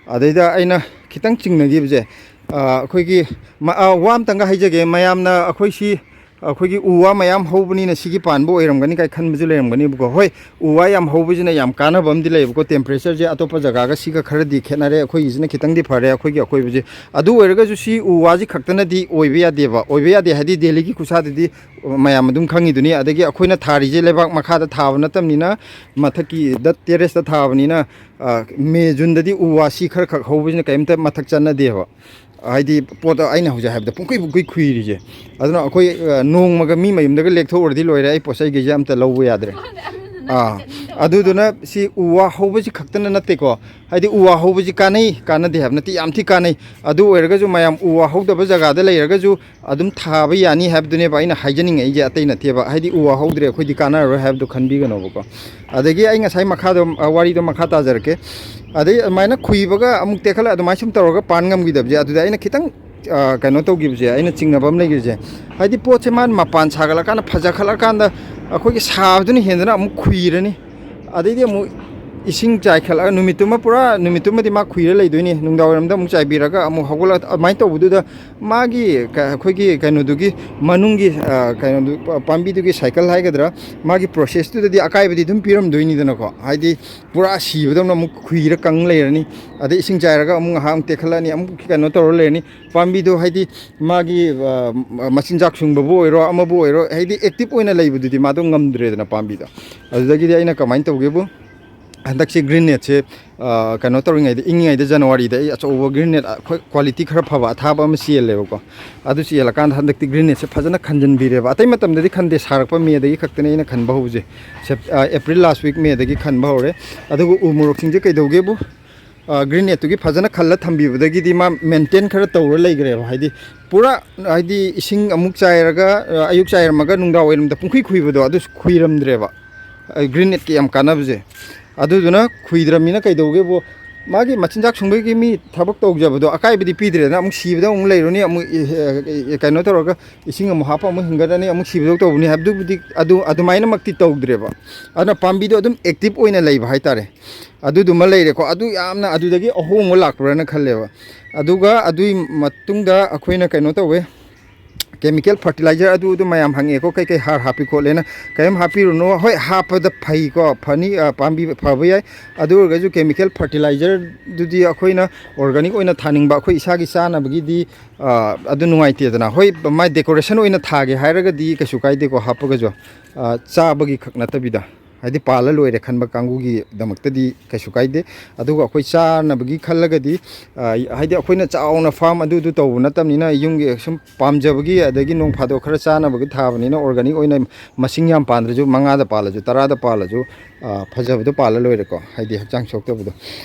ꯑꯗꯩꯗ ꯑꯩꯅ ꯈꯤꯇꯪ ꯆꯤꯡꯅꯈꯤꯕꯁꯦ, ꯑꯩꯈꯣꯏꯒꯤ ꯋꯥ ꯑꯝꯇꯪꯒ ꯍꯥꯏꯖꯒꯦ꯫ ꯃꯌꯥꯝꯅ ꯑꯩꯈꯣꯏ ꯁꯤ ꯑꯩꯈꯣꯏꯒꯤ ꯎ ꯋꯥ ꯃꯌꯥꯝ ꯍꯧꯕꯅꯤꯅ ꯁꯤꯒꯤ ꯄꯥꯟꯕ ꯑꯣꯏꯔꯝꯒꯅꯤ ꯀꯥꯏ ꯈꯟꯕꯁꯨ ꯂꯩꯔꯝꯒꯅꯤꯕꯀꯣ꯫ ꯍꯣꯏ, ꯎ ꯋꯥ ꯌꯥꯝ ꯍꯧꯕꯁꯤꯅ ꯌꯥꯝ ꯀꯥꯟꯅꯕ ꯑꯃꯗꯤ ꯂꯩꯌꯦꯕꯀꯣ꯫ ꯇꯦꯝꯄꯔꯦꯆꯔꯁꯦ ꯑꯇꯣꯞꯄ ꯖꯒꯥꯒ ꯁꯤꯒ ꯈꯔꯗꯤ ꯈꯦꯠꯅꯔꯦ, ꯑꯩꯈꯣꯏꯒꯤꯁꯤꯅ ꯈꯤꯇꯪꯗꯤ ꯐꯔꯦ ꯑꯩꯈꯣꯏꯒꯤ ꯑꯀꯣꯏꯕꯁꯦ꯫ ꯑꯗꯨ ꯑꯣꯏꯔꯒꯁꯨ ꯁꯤ ꯎ ꯋꯥꯁꯤ ꯈꯛꯇꯅꯗꯤ ꯑꯣꯏꯕ ꯌꯥꯗꯦꯕ, ꯑꯣꯏꯕ ꯌꯥꯗꯦ ꯍꯥꯏꯗꯤ ꯗꯦꯜꯂꯤꯒꯤ ꯈꯨꯠꯁꯥꯗꯗꯤ ꯃꯌꯥꯝ ꯑꯗꯨꯝ ꯈꯪꯉꯤꯗꯨꯅꯤ꯫ ꯑꯗꯒꯤ ꯑꯩꯈꯣꯏꯅ ꯊꯥꯔꯤꯁꯦ ꯂꯩꯕꯥꯛ ꯃꯈꯥꯗ ꯊꯥꯕ ꯅꯠꯇꯕꯅꯤꯅ, ꯃꯊꯛꯀꯤꯗ ꯇꯦꯔꯦꯁꯇ ꯊꯥꯕꯅꯤꯅ, ꯃꯦ ꯖꯨꯟꯗꯗꯤ ꯎ ꯋꯥꯁꯤ ꯈꯔ ꯈꯛ ꯍꯧꯕꯁꯤꯅ ꯀꯔꯤꯝꯇ ꯃꯊꯛ ꯆꯠꯅꯗꯦꯕ꯫ ꯍꯥꯏꯗꯤ ꯄꯣꯠꯇꯣ ꯑꯩꯅ ꯍꯧꯖꯤꯛ ꯍꯥꯏꯕꯗ ꯄꯨꯡꯈꯨꯏ ꯄꯨꯡꯈꯨꯏ ꯈꯨꯏꯔꯤꯁꯦ꯫ ꯑꯗꯨꯅ ꯑꯩꯈꯣꯏ ꯅꯣꯡꯃꯒ ꯃꯤ ꯃꯌꯨꯝꯗꯒ ꯂꯦꯛꯊꯣꯛꯎꯔꯗꯤ ꯂꯣꯏꯔꯦ, ꯑꯩ ꯄꯣꯠ ꯆꯩꯈꯩꯁꯦ ꯑꯝꯇ ꯂꯧꯕ ꯌꯥꯗ꯭ꯔꯦ꯫ ꯑꯥ, ꯑꯗꯨꯗꯨꯅ ꯁꯤ ꯎ ꯋꯥ ꯍꯧꯕꯁꯤ ꯈꯛꯇꯅ ꯅꯠꯇꯦꯀꯣ꯫ ꯍꯥꯏꯗꯤ ꯎ ꯋꯥ ꯍꯧꯕꯁꯤ ꯀꯥꯟꯅꯩ ꯀꯥꯟꯅꯗꯦ ꯍꯥꯏꯕ ꯅꯠꯇꯦ, ꯌꯥꯝ ꯊꯤ ꯀꯥꯟꯅꯩ꯫ ꯑꯗꯨ ꯑꯣꯏꯔꯒꯁꯨ ꯃꯌꯥꯝ ꯎ ꯋꯥ ꯍꯧꯗꯕ ꯖꯒꯥꯗ ꯂꯩꯔꯒꯁꯨ ꯑꯗꯨꯝ ꯊꯥꯕ ꯌꯥꯅꯤ ꯍꯥꯏꯕꯗꯨꯅꯦꯕ ꯑꯩꯅ ꯍꯥꯏꯖꯅꯤꯡꯉꯛꯏꯁꯦ, ꯑꯇꯩ ꯅꯠꯇꯦꯕ꯫ ꯍꯥꯏꯗꯤ ꯎ ꯋꯥ ꯍꯧꯗ꯭ꯔꯦ ꯑꯩꯈꯣꯏꯗꯤ ꯀꯥꯟꯅꯔꯔꯣꯏ ꯍꯥꯏꯕꯗꯣ ꯈꯟꯕꯤꯒꯅꯣꯕꯀꯣ꯫ ꯑꯗꯒꯤ ꯑꯩ ꯉꯁꯥꯏ ꯃꯈꯥꯗꯣ, ꯋꯥꯔꯤꯗꯣ ꯃꯈꯥ ꯇꯥꯖꯔꯛꯀꯦ꯫ ꯑꯗꯩ ꯑꯗꯨꯃꯥꯏꯅ ꯈꯨꯏꯕꯒ ꯑꯃꯨꯛ ꯇꯦꯛꯈꯠꯂ ꯑꯗꯨꯃꯥꯏꯅ ꯁꯨꯝ ꯇꯧꯔꯒ ꯄꯥꯟ ꯉꯝꯈꯤꯗꯕꯁꯦ, ꯑꯗꯨꯗ ꯑꯩꯅ ꯈꯤꯇꯪ ꯀꯩꯅꯣ ꯇꯧꯈꯤꯕꯁꯦ, ꯑꯩꯅ ꯆꯤꯡꯅꯕ ꯑꯃ ꯂꯩꯈꯤꯕꯁꯦ, ꯍꯥꯏꯗꯤ ꯄꯣꯠꯁꯦ ꯃꯥꯅ ꯃꯄꯥꯟ ꯁꯥꯒꯠꯂꯀꯥꯟꯗ ꯐꯖꯈꯠꯂꯀꯥꯟꯗ ꯑꯩꯈꯣꯏꯒꯤ ꯁꯥꯕꯗꯨꯅ ꯍꯦꯟꯗꯅ ꯑꯃꯨꯛ ꯈꯨꯏꯔꯅꯤ꯫ ꯑꯗꯩꯗꯤ ꯑꯃꯨꯛ ꯏꯁꯤꯡ ꯆꯥꯏꯈꯠꯂꯒ ꯅꯨꯃꯤꯠꯇꯨꯃ ꯄꯨꯔꯥ ꯅꯨꯃꯤꯠꯇꯨꯃꯗꯤ ꯃꯥ ꯈꯨꯏꯔ ꯂꯩꯗꯣꯏꯅꯤ꯫ ꯅꯨꯡꯗꯥꯡꯋꯥꯏꯔꯝꯗ ꯑꯃꯨꯛ ꯆꯥꯏꯕꯤꯔꯒ ꯑꯃꯨꯛ ꯍꯧꯒꯠꯂꯒ ꯑꯗꯨꯃꯥꯏꯅ ꯇꯧꯕꯗꯨꯗ ꯃꯥꯒꯤ ꯑꯩꯈꯣꯏꯒꯤ ꯀꯩꯅꯣꯗꯨꯒꯤ ꯃꯅꯨꯡꯒꯤ ꯀꯩꯅꯣꯗꯨ, ꯄꯥꯝꯕꯤꯗꯨꯒꯤ ꯁꯥꯏꯀꯜ ꯍꯥꯏꯒꯗ꯭ꯔꯥ, ꯃꯥꯒꯤ ꯄ꯭ꯔꯣꯁꯦꯁꯇꯨꯗꯗꯤ ꯑꯀꯥꯏꯕꯗꯤ ꯑꯗꯨꯝ ꯄꯤꯔꯝꯗꯣꯏꯅꯤꯗꯅꯀꯣ꯫ ꯍꯥꯏꯗꯤ ꯄꯨꯔꯥ ꯁꯤꯕꯗꯧꯅ ꯑꯃꯨꯛ ꯈꯨꯏꯔ ꯀꯪ ꯂꯩꯔꯅꯤ꯫ ꯑꯗꯩ ꯏꯁꯤꯡ ꯆꯥꯏꯔꯒ ꯑꯃꯨꯛ ꯉꯥꯏꯍꯥꯛ ꯑꯃꯨꯛ ꯇꯦꯛꯈꯠꯂꯅꯤ, ꯑꯃꯨꯛ ꯀꯩꯅꯣ ꯇꯧꯔ ꯂꯩꯔꯅꯤ꯫ ꯄꯥꯝꯕꯤꯗꯣ ꯍꯥꯏꯗꯤ ꯃꯥꯒꯤ ꯃꯆꯤꯟꯖꯥꯛ ꯁꯨꯡꯕꯕꯨ ꯑꯣꯏꯔꯣ, ꯑꯃꯕꯨ ꯑꯣꯏꯔꯣ, ꯍꯥꯏꯗꯤ ꯑꯦꯛꯇꯤꯞ ꯑꯣꯏꯅ ꯂꯩꯕꯗꯨꯗꯤ ꯃꯥꯗꯣ ꯉꯝꯗ꯭ꯔꯦꯗꯅ ꯄꯥꯝꯕꯤꯗꯣ꯫ ꯑꯗꯨꯗꯒꯤꯗꯤ ꯑꯩꯅ ꯀꯃꯥꯏꯅ ꯇꯧꯒꯦꯕꯨ, ꯍꯟꯗꯛꯁꯦ ꯒ꯭ꯔꯤꯟ ꯅꯦꯠꯁꯦ ꯀꯩꯅꯣ ꯇꯧꯔꯤꯉꯩꯗ, ꯏꯪꯉꯤꯉꯩꯗ ꯖꯅꯋꯥꯔꯤꯗ ꯑꯩ ꯑꯆꯧꯕ ꯒ꯭ꯔꯤꯟ ꯅꯦꯠ ꯑꯩꯈꯣꯏ ꯀ꯭ꯋꯥꯂꯤꯇꯤ ꯈꯔ ꯐꯕ ꯑꯊꯥꯕ ꯑꯃ ꯆꯦꯜꯂꯦꯕꯀꯣ꯫ ꯑꯗꯨ ꯆꯦꯜꯂꯀꯥꯟꯗ ꯍꯟꯗꯛꯇꯤ ꯒ꯭ꯔꯤꯟ ꯅꯦꯠꯁꯦ ꯐꯖꯅ ꯈꯟꯖꯟꯕꯤꯔꯦꯕ꯫ ꯑꯇꯩ ꯃꯇꯝꯗꯗꯤ ꯈꯟꯗꯦ, ꯁꯥꯔꯛꯄ ꯃꯦꯗꯒꯤ ꯈꯛꯇꯅꯦ ꯑꯩꯅ ꯈꯟꯕ ꯍꯧꯕꯁꯦ꯫ ꯁꯦꯞ-, ꯑ, ꯑꯦꯄ꯭ꯔꯤꯜ ꯂꯥꯁ ꯋꯤꯛ ꯃꯦꯗꯒꯤ ꯈꯟꯕ ꯍꯧꯔꯦ꯫ ꯑꯗꯨꯒ ꯎ ꯃꯣꯔꯣꯛꯁꯤꯡꯁꯦ ꯀꯩꯗꯧꯒꯦꯕꯨ, ꯑ, ꯒ꯭ꯔꯤꯟ ꯅꯦꯠꯇꯨꯒꯤ ꯐꯖꯅ ꯈꯜꯂ ꯊꯝꯕꯤꯕꯗꯒꯤꯗꯤ ꯃꯥ ꯃꯦꯟꯇꯦꯟ ꯈꯔ ꯇꯧꯔ ꯂꯩꯈ꯭ꯔꯦꯕ꯫ ꯍꯥꯏꯗꯤ ꯄꯨꯔꯥ, ꯍꯥꯏꯗꯤ ꯏꯁꯤꯡ ꯑꯃꯨꯛ ꯆꯥꯏꯔꯒ, ꯑ, ꯑꯌꯨꯛ ꯆꯥꯏꯔꯝꯃꯒ ꯅꯨꯡꯗꯥꯡ ꯋꯥꯏꯔꯝꯗ ꯄꯨꯡꯈꯨꯏ ꯈꯨꯏꯕꯗꯣ ꯑꯗꯨꯁꯨ ꯈꯨꯏꯔꯝꯗ꯭ꯔꯦꯕ꯫ ꯒ꯭ꯔꯤꯟ ꯅꯦꯠꯀꯤ ꯌꯥꯝ ꯀꯥꯟꯅꯕꯁꯦ꯫ ꯑꯗꯨꯗꯨꯅ ꯈꯨꯏꯗ꯭ꯔꯕꯅꯤꯅ ꯀꯩꯗꯧꯒꯦꯕꯨ, ꯃꯥꯒꯤ ꯃꯆꯤꯟꯖꯥꯛ ꯁꯨꯡꯕꯒꯤ ꯃꯤ ꯊꯕꯛ ꯇꯧꯖꯕꯗꯣ ꯑꯀꯥꯏꯕꯗꯤ ꯄꯤꯗ꯭ꯔꯦꯗꯅ, ꯑꯃꯨꯛ ꯁꯤꯕꯗ ꯑꯃꯨꯛ ꯂꯩꯔꯨꯅꯤ, ꯑꯃꯨꯛ, ꯑꯦ, ꯑꯦ, ꯀꯩꯅꯣ ꯇꯧꯔꯒ ꯏꯁꯤꯡ ꯑꯃꯨꯛ ꯍꯥꯞꯄ ꯑꯃꯨꯛ ꯍꯤꯡꯒꯠꯂꯅꯤ, ꯑꯃꯨꯛ ꯁꯤꯕꯗꯧ ꯇꯧꯕꯅꯤ ꯍꯥꯏꯕꯗꯨꯕꯨꯗꯤ, ꯑꯗꯨ ꯑꯗꯨꯃꯥꯏꯅꯃꯛꯇꯤ ꯇꯧꯗ꯭ꯔꯦꯕ꯫ ꯑꯗꯨꯅ ꯄꯥꯝꯕꯤꯗꯣ ꯑꯗꯨꯝ ꯑꯦꯛꯇꯤꯞ ꯑꯣꯏꯅ ꯂꯩꯕ ꯍꯥꯏꯇꯥꯔꯦ꯫ ꯑꯗꯨꯗꯨꯃ ꯂꯩꯔꯦꯀꯣ꯫ ꯑꯗꯨ ꯌꯥꯝꯅ ꯑꯗꯨꯗꯒꯤ ꯑꯍꯣꯡꯕ ꯂꯥꯛꯄ꯭ꯔꯥꯅ ꯈꯜꯂꯦꯕ꯫ ꯑꯗꯨꯒ ꯑꯗꯨꯒꯤ ꯃꯇꯨꯡꯗ ꯑꯩꯈꯣꯏꯅ ꯀꯩꯅꯣ ꯇꯧꯋꯦ, ꯀꯦꯃꯤꯀꯦꯜ ꯐꯔꯇꯤꯂꯥꯏꯖꯔ ꯑꯗꯨ ꯑꯗꯨ ꯃꯌꯥꯝ ꯍꯪꯉꯦꯀꯣ, ꯀꯩ ꯀꯩ ꯍꯥꯔ ꯍꯥꯞꯄꯤ ꯈꯣꯠꯂꯦꯅ꯫ ꯀꯔꯤꯝ ꯍꯥꯞꯄꯤꯔꯨꯅꯨ꯫ ꯍꯣꯏ, ꯍꯥꯞꯄꯗ ꯐꯩꯀꯣ, ꯐꯅꯤ, ꯑ, ꯄꯥꯝꯕꯤ ꯐꯕ ꯌꯥꯏ꯫ ꯑꯗꯨ ꯑꯣꯏꯔꯒꯁꯨ ꯀꯦꯃꯤꯀꯦꯜ ꯐꯔꯇꯤꯂꯥꯏꯖꯔꯗꯨꯗꯤ ꯑꯩꯈꯣꯏꯅ ꯑꯣꯔꯒꯥꯅꯤꯛ ꯑꯣꯏꯅ ꯊꯥꯅꯤꯡꯕ, ꯑꯩꯈꯣꯏ ꯏꯁꯥꯒꯤ ꯆꯥꯅꯕꯒꯤꯗꯤ, ꯑ, ꯑꯗꯨ ꯅꯨꯡꯉꯥꯏꯇꯦꯗꯅ꯫ ꯍꯣꯏ, ꯃꯥꯏ ꯗꯦꯀꯣꯔꯦꯁꯟ ꯑꯣꯏꯅ ꯊꯥꯒꯦ ꯍꯥꯏꯔꯒꯗꯤ ꯀꯩꯁꯨ ꯀꯥꯏꯗꯦꯀꯣ, ꯍꯥꯞꯄꯒꯁꯨ, ꯑ, ꯆꯥꯕꯒꯤ ꯈꯛ ꯅꯠꯇꯕꯤꯗ꯫ ꯍꯥꯏꯗꯤ ꯄꯥꯜꯂ ꯂꯣꯏꯔꯦ ꯈꯟꯕ ꯀꯥꯡꯕꯨꯒꯤꯗꯃꯛꯇꯗꯤ ꯀꯩꯁꯨ ꯀꯥꯏꯗꯦ꯫ ꯑꯗꯨꯒ ꯑꯩꯈꯣꯏ ꯆꯥꯅꯕꯒꯤ ꯈꯜꯂꯒꯗꯤ, ꯑ, ꯍꯥꯏꯗꯤ ꯑꯩꯈꯣꯏꯅ ꯆꯥꯎꯅ ꯐꯥꯔꯝ ꯑꯗꯨ ꯑꯗꯨ ꯇꯧꯕ ꯅꯠꯇꯕꯅꯤꯅ, ꯌꯨꯝꯒꯤ ꯁꯨꯝ ꯄꯥꯝꯖꯕꯒꯤ, ꯑꯗꯒꯤ ꯅꯣꯡ ꯐꯥꯗꯣꯛ ꯈꯔ ꯆꯥꯅꯕꯒꯤ ꯊꯥꯕꯅꯤꯅ, ꯑꯣꯔꯒꯥꯅꯤꯛ ꯑꯣꯏꯅ ꯃꯁꯤꯡ ꯌꯥꯝ ꯄꯥꯟꯗ꯭ꯔꯁꯨ, ꯃꯉꯥꯗ ꯄꯥꯜꯂꯁꯨ, ꯇꯔꯥꯗ ꯄꯥꯜꯂꯁꯨ, ꯑ, ꯐꯖꯕꯗꯣ ꯄꯥꯜꯂ ꯂꯣꯏꯔꯦꯀꯣ, ꯍꯥꯏꯗꯤ ꯍꯛꯆꯥꯡ ꯁꯣꯛꯇꯕꯗꯣ꯫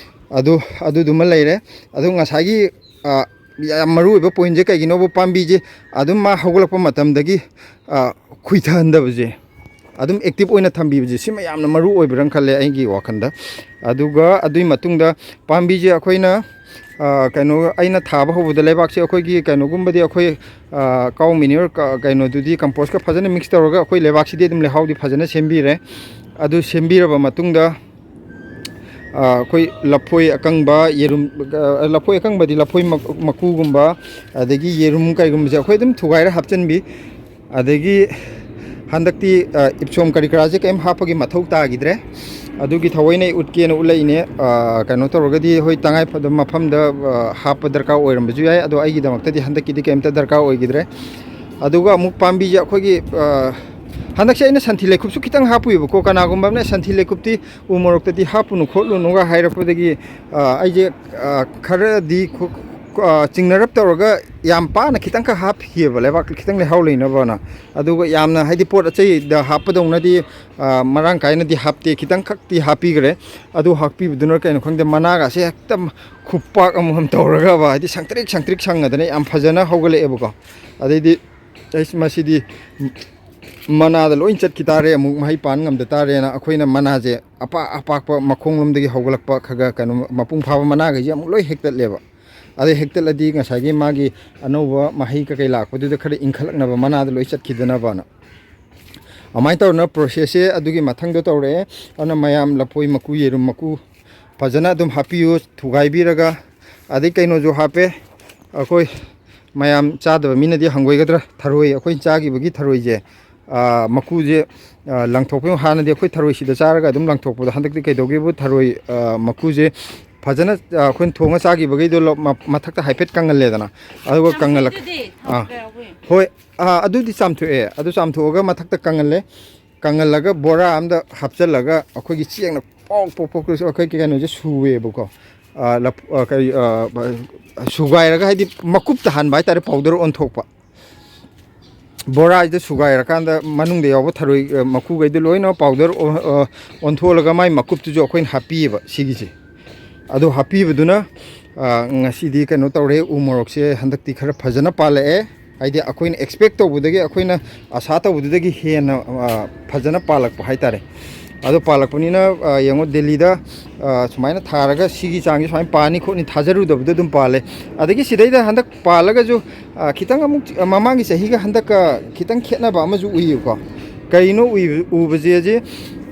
ꯑꯗꯨ, ꯑꯗꯨꯗꯨꯃ ꯂꯩꯔꯦ꯫ ꯑꯗꯨ ꯉꯁꯥꯏꯒꯤ, ꯑ, ꯌꯥꯝ ꯃꯔꯨ ꯑꯣꯏꯕ ꯄꯣꯏꯟꯁꯦ ꯀꯩꯒꯤꯅꯣꯕꯨ, ꯄꯥꯝꯕꯤꯁꯦ ꯑꯗꯨꯝ ꯃꯥ ꯍꯧꯒꯠꯂꯛꯄ ꯃꯇꯝꯗꯒꯤ, ꯑ, ꯈꯨꯏꯊꯍꯟꯗꯕꯁꯦ, ꯑꯗꯨꯝ ꯑꯦꯛꯇꯤꯞ ꯑꯣꯏꯅ ꯊꯝꯕꯤꯕꯁꯦ, ꯁꯤꯃ ꯌꯥꯝꯅ ꯃꯔꯨ ꯑꯣꯏꯕ꯭ꯔꯅ ꯈꯜꯂꯦ ꯑꯩꯒꯤ ꯋꯥꯈꯜꯗ꯫ ꯑꯗꯨꯒ ꯑꯗꯨꯒꯤ ꯃꯇꯨꯡꯗ ꯄꯥꯝꯕꯤꯁꯦ ꯑꯩꯈꯣꯏꯅ, ꯑ, ꯀꯩꯅꯣ, ꯑꯩꯅ ꯊꯥꯕ ꯍꯧꯕꯗ ꯂꯩꯕꯥꯛꯁꯦ ꯑꯩꯈꯣꯏꯒꯤ ꯀꯩꯅꯣꯒꯨꯝꯕꯗꯤ, ꯑꯩꯈꯣꯏ, ꯑ, cow manure, ꯀ-, ꯀꯩꯅꯣꯗꯨꯗꯤ, ꯀꯝꯄꯣꯁꯀ ꯐꯖꯅ ꯃꯤꯛꯁ ꯇꯧꯔꯒ ꯑꯩꯈꯣꯏ ꯂꯩꯕꯥꯛꯁꯤꯗꯤ ꯑꯗꯨꯝ ꯂꯩꯍꯥꯎꯗꯤ ꯐꯖꯅ ꯁꯦꯝꯕꯤꯔꯦ꯫ ꯑꯗꯨ ꯁꯦꯝꯕꯤꯔꯕ ꯃꯇꯨꯡꯗ, ꯑ, ꯑꯩꯈꯣꯏ ꯂꯐꯣꯏ ꯑꯀꯪꯕ, ꯌꯦꯔꯨꯝ, ꯑ, ꯂꯐꯣꯏ ꯑꯀꯪꯕꯗꯤ ꯂꯐꯣꯏ ꯃꯛ-, ꯃꯀꯨꯒꯨꯝꯕ, ꯑꯗꯒꯤ ꯌꯦꯔꯨꯝ ꯀꯩꯒꯨꯝꯕꯁꯦ ꯑꯩꯈꯣꯏ ꯑꯗꯨꯝ ꯊꯨꯒꯥꯏꯔ ꯍꯥꯞꯆꯤꯟꯕꯤ꯫ ꯑꯗꯒꯤ ꯍꯟꯗꯛꯇꯤ, ꯑ, ꯏꯞꯁꯣꯝ ꯀꯔꯤ ꯀꯔꯥꯁꯦ ꯀꯔꯤꯝ ꯍꯥꯞꯄꯒꯤ ꯃꯊꯧ ꯇꯥꯈꯤꯗ꯭ꯔꯦ꯫ ꯑꯗꯨꯒꯤ ꯊꯑꯣꯏꯅ ꯑꯩ ꯎꯠꯀꯦꯅ ꯎꯠꯂꯛꯏꯅꯦ꯫ ꯑ, ꯀꯩꯅꯣ ꯇꯧꯔꯒꯗꯤ, ꯍꯣꯏ, ꯇꯉꯥꯏ ꯐꯗꯕ ꯃꯐꯝꯗ, ꯑ, ꯍꯥꯞꯄ ꯗꯔꯀꯥꯔ ꯑꯣꯏꯔꯝꯕꯁꯨ ꯌꯥꯏ, ꯑꯗꯣ ꯑꯩꯒꯤꯗꯃꯛꯇꯗꯤ ꯍꯟꯗꯛꯀꯤꯗꯤ ꯀꯔꯤꯝꯇ ꯗꯔꯀꯥꯔ ꯑꯣꯏꯈꯤꯗ꯭ꯔꯦ꯫ ꯑꯗꯨꯒ ꯑꯃꯨꯛ ꯄꯥꯝꯕꯤꯁꯦ ꯑꯩꯈꯣꯏꯒꯤ, ꯑ, ꯍꯟꯗꯛꯁꯦ ꯑꯩꯅ ꯁꯟꯊꯤ ꯂꯩꯈꯨꯞꯁꯨ ꯈꯤꯇꯪ ꯍꯥꯞꯄꯨꯏꯕꯀꯣ꯫ ꯀꯅꯥꯒꯨꯝꯕ ꯑꯃꯅ ꯁꯟꯊꯤ ꯂꯩꯈꯨꯞꯇꯤ ꯎ ꯃꯣꯔꯣꯛꯇꯗꯤ ꯍꯥꯞꯄꯨꯅꯨ ꯈꯣꯠꯂꯨꯅꯨꯒ ꯍꯥꯏꯔꯛꯄꯗꯒꯤ, ꯑ, ꯑꯩꯁꯦ, ꯑ, ꯈꯔꯗꯤ ꯈꯨ-, ꯑ, ꯆꯤꯡꯅꯔꯞ ꯇꯧꯔꯒ ꯌꯥꯝ ꯄꯥꯅ ꯈꯤꯇꯪꯈꯛ ꯍꯥꯞꯈꯤꯑꯕ, ꯂꯩꯕꯥꯛꯇ ꯈꯤꯇꯪ ꯂꯩꯍꯥꯎ ꯂꯩꯅꯕꯅ꯫ ꯑꯗꯨꯒ ꯌꯥꯝꯅ, ꯍꯥꯏꯗꯤ, ꯄꯣꯠ ꯑꯆꯩꯗ ꯍꯥꯞꯄꯗꯧꯅꯗꯤ, ꯑ, ꯃꯔꯥꯡ ꯀꯥꯏꯅꯗꯤ ꯍꯥꯞꯇꯦ, ꯈꯤꯇꯪꯈꯛꯇꯤ ꯍꯥꯞꯄꯤꯈ꯭ꯔꯦ꯫ ꯑꯗꯨ ꯍꯥꯞꯄꯤꯕꯗꯨꯅ ꯀꯩꯅꯣ ꯈꯪꯗꯦ, ꯃꯅꯥꯒꯁꯦ ꯍꯦꯛꯇ ꯈꯨꯄꯥꯛ ꯑꯃꯃꯝ ꯇꯧꯔꯒꯕ, ꯍꯥꯏꯗꯤ, ꯁꯪꯇ꯭ꯔꯤꯛ ꯁꯪꯇ꯭ꯔꯤꯛ ꯁꯪꯉꯗꯅ ꯌꯥꯝ ꯐꯖꯅ ꯍꯧꯒꯠꯂꯛꯑꯦꯕꯀꯣ꯫ ꯑꯗꯩꯗꯤ ꯑꯩꯁ ꯃꯁꯤꯗꯤ ꯃꯅꯥꯗ ꯂꯣꯏ ꯆꯠꯈꯤ ꯇꯥꯔꯦ, ꯑꯃꯨꯛ ꯃꯍꯩ ꯄꯥꯟ ꯉꯝꯗ ꯇꯥꯔꯦꯅ ꯑꯩꯈꯣꯏꯅ ꯃꯅꯥꯁꯦ ꯑꯄꯥꯛ ꯑꯄꯥꯛꯄ ꯃꯈꯣꯡꯂꯣꯝꯗꯒꯤ ꯍꯧꯒꯠꯂꯛꯄ ꯈꯔ ꯈꯔ ꯀꯩꯅꯣ ꯃꯄꯨꯡ ꯐꯥꯕ ꯃꯅꯥꯈꯩꯁꯦ ꯑꯃꯨꯛ ꯂꯣꯏ ꯍꯦꯛꯇꯠꯂꯦꯕ꯫ ꯑꯗꯩ ꯍꯦꯛꯇꯠꯂꯗꯤ ꯉꯁꯥꯏꯒꯤ ꯃꯥꯒꯤ ꯑꯅꯧꯕ ꯃꯍꯩ ꯀꯩꯀꯩ ꯂꯥꯛꯄꯗꯨꯗ ꯈꯔ ꯏꯟꯈꯠꯂꯛꯅꯕ, ꯃꯅꯥꯗ ꯂꯣꯏ ꯆꯠꯈꯤꯗꯅꯕꯅ꯫ ꯑꯗꯨꯃꯥꯏꯅ ꯇꯧꯗꯅ ꯄ꯭ꯔꯣꯁꯦꯁꯁꯦ ꯑꯗꯨꯒꯤ ꯃꯊꯪꯗ ꯇꯧꯔꯛꯑꯦ꯫ ꯑꯗꯨꯅ ꯃꯌꯥꯝ ꯂꯐꯣꯏ ꯃꯀꯨ, ꯌꯦꯔꯨꯝ ꯃꯀꯨ ꯐꯖꯅ ꯑꯗꯨꯝ ꯍꯥꯞꯄꯤꯌꯨ, ꯊꯨꯒꯥꯏꯕꯤꯔꯒ꯫ ꯑꯗꯩ ꯀꯩꯅꯣꯁꯨ ꯍꯥꯞꯄꯦ, ꯑꯩꯈꯣꯏ ꯃꯌꯥꯝ ꯆꯥꯗꯕ ꯃꯤꯅꯗꯤ ꯍꯪꯒꯣꯏꯒꯗ꯭ꯔꯥ, ꯊꯔꯣꯏ, ꯑꯩꯈꯣꯏꯅ ꯆꯥꯈꯤꯕꯒꯤ ꯊꯔꯣꯏꯁꯦ, ꯑꯥ, ꯃꯀꯨꯁꯦ, ꯑꯥ, ꯂꯪꯊꯣꯛꯄ꯫ ꯍꯥꯟꯅꯗꯤ ꯑꯩꯈꯣꯏ ꯊꯔꯣꯏ ꯁꯤꯗ ꯆꯥꯔꯒ ꯑꯗꯨꯝ ꯂꯪꯊꯣꯛꯄꯗꯣ, ꯍꯟꯗꯛꯇꯤ ꯀꯩꯗꯧꯒꯦꯕꯨ, ꯊꯔꯣꯏ, ꯑꯥ, ꯃꯀꯨꯁꯦ ꯐꯖꯅ, ꯑꯥ, ꯑꯩꯈꯣꯏꯅ ꯊꯣꯡꯉ ꯆꯥꯈꯤꯕꯈꯩꯗꯣ ꯂꯧ-, ꯃ-, ꯃꯊꯛꯇ ꯍꯥꯏꯐꯦꯠ ꯀꯪꯍꯜꯂꯦꯗꯅ, ꯑꯗꯨꯒ ꯀꯪꯍꯜꯂꯛ-, ꯆꯥꯝꯊꯣꯛꯏꯗꯨꯗꯤ ꯊꯥꯎ ꯑꯥ, ꯀꯌꯥ ꯌꯥꯎꯕꯩ? ꯍꯣꯏ, ꯑꯥ, ꯑꯗꯨꯗꯤ ꯆꯥꯝꯊꯣꯛꯑꯦ꯫ ꯑꯗꯨ ꯆꯥꯝꯊꯣꯛꯑꯒ ꯃꯊꯛꯇ ꯀꯪꯍꯜꯂꯦ꯫ ꯀꯪꯍꯜꯂꯒ ꯕꯣꯔꯥ ꯑꯝꯗ ꯍꯥꯞꯆꯜꯂꯒ ꯑꯩꯈꯣꯏꯒꯤ ꯆꯦꯡꯅ ꯄꯣꯛ ꯄꯣꯛ ꯄꯣꯛ ꯑꯩꯈꯣꯏ ꯀꯩꯅꯣꯁꯦ ꯁꯨꯋꯦꯕꯀꯣ꯫ ꯑꯥ, ꯂꯐꯨ-, ꯑꯥ, ꯀꯔꯤ, ꯑꯥ, ꯁꯨꯒꯥꯏꯔꯒ, ꯍꯥꯏꯗꯤ ꯃꯀꯨꯞꯇ ꯍꯥꯟꯕ ꯍꯥꯏꯇꯥꯔꯦ, ꯄꯥꯎꯗꯔ ꯑꯣꯟꯊꯣꯛꯄ꯫ ꯕꯣꯔꯥꯁꯤꯗ ꯁꯨꯒꯥꯏꯔꯀꯥꯟꯗ ꯃꯅꯨꯡꯗ ꯌꯥꯎꯕ ꯊꯔꯣꯏ, ꯑ, ꯃꯀꯨꯈꯩꯗꯣ ꯂꯣꯏꯅ ꯄꯥꯎꯗꯔ ꯑꯣ-, ꯑ, ꯑꯣꯟꯊꯣꯛꯂꯒ ꯃꯥꯏ ꯃꯀꯨꯞꯇꯨꯁꯨ ꯑꯩꯈꯣꯏꯅ ꯍꯥꯞꯄꯤꯌꯦꯕ ꯁꯤꯒꯤꯁꯦ꯫ ꯑꯗꯨ ꯍꯥꯞꯄꯤꯕꯗꯨꯅ, ꯑ, ꯉꯁꯤꯗꯤ ꯀꯩꯅꯣ ꯇꯧꯔꯦ, ꯎ ꯃꯣꯔꯣꯛꯁꯦ ꯍꯟꯗꯛꯇꯤ ꯈꯔ ꯐꯖꯅ ꯄꯥꯜꯂꯛꯑꯦ꯫ ꯍꯥꯏꯗꯤ ꯑꯩꯈꯣꯏꯅ expect ꯇꯧꯕꯗꯒꯤ, ꯑꯩꯈꯣꯏꯅ ꯑꯁꯥ ꯇꯧꯕꯗꯨꯗꯒꯤ ꯍꯦꯟꯅ, ꯑ, ꯐꯖꯅ ꯄꯥꯜꯂꯛꯄ ꯍꯥꯏꯇꯥꯔꯦ꯫ ꯑꯗꯣ ꯄꯥꯜꯂꯛꯄꯅꯤꯅ, ꯑ, ꯌꯦꯡꯉꯣ, ꯗꯦꯜꯂꯤꯗ, ꯑ, ꯁꯨꯃꯥꯏꯅ ꯊꯥꯔꯒ ꯁꯤꯒꯤ ꯆꯥꯡꯁꯦ ꯁꯨꯃꯥꯏꯅ ꯄꯥꯅꯤ ꯈꯣꯠꯅꯤ ꯊꯥꯖꯔꯨꯗꯕꯗꯣ ꯑꯗꯨꯝ ꯄꯥꯜꯂꯦ꯫ ꯑꯗꯒꯤ ꯁꯤꯗꯩꯗ ꯍꯟꯗꯛ ꯄꯥꯜꯂꯒꯁꯨ, ꯑ, ꯈꯤꯇꯪ ꯑꯃꯨꯛ, ꯑ, ꯃꯃꯥꯡꯒꯤ ꯆꯍꯤꯒ ꯍꯟꯗꯛꯀ ꯈꯤꯇꯪ ꯈꯦꯠꯅꯕ ꯑꯃꯁꯨ ꯎꯏꯌꯦꯕꯀꯣ꯫ ꯀꯩꯅꯣ ꯎꯏꯕ-, ꯎꯕꯁꯦ ꯍꯧꯖꯤꯛ,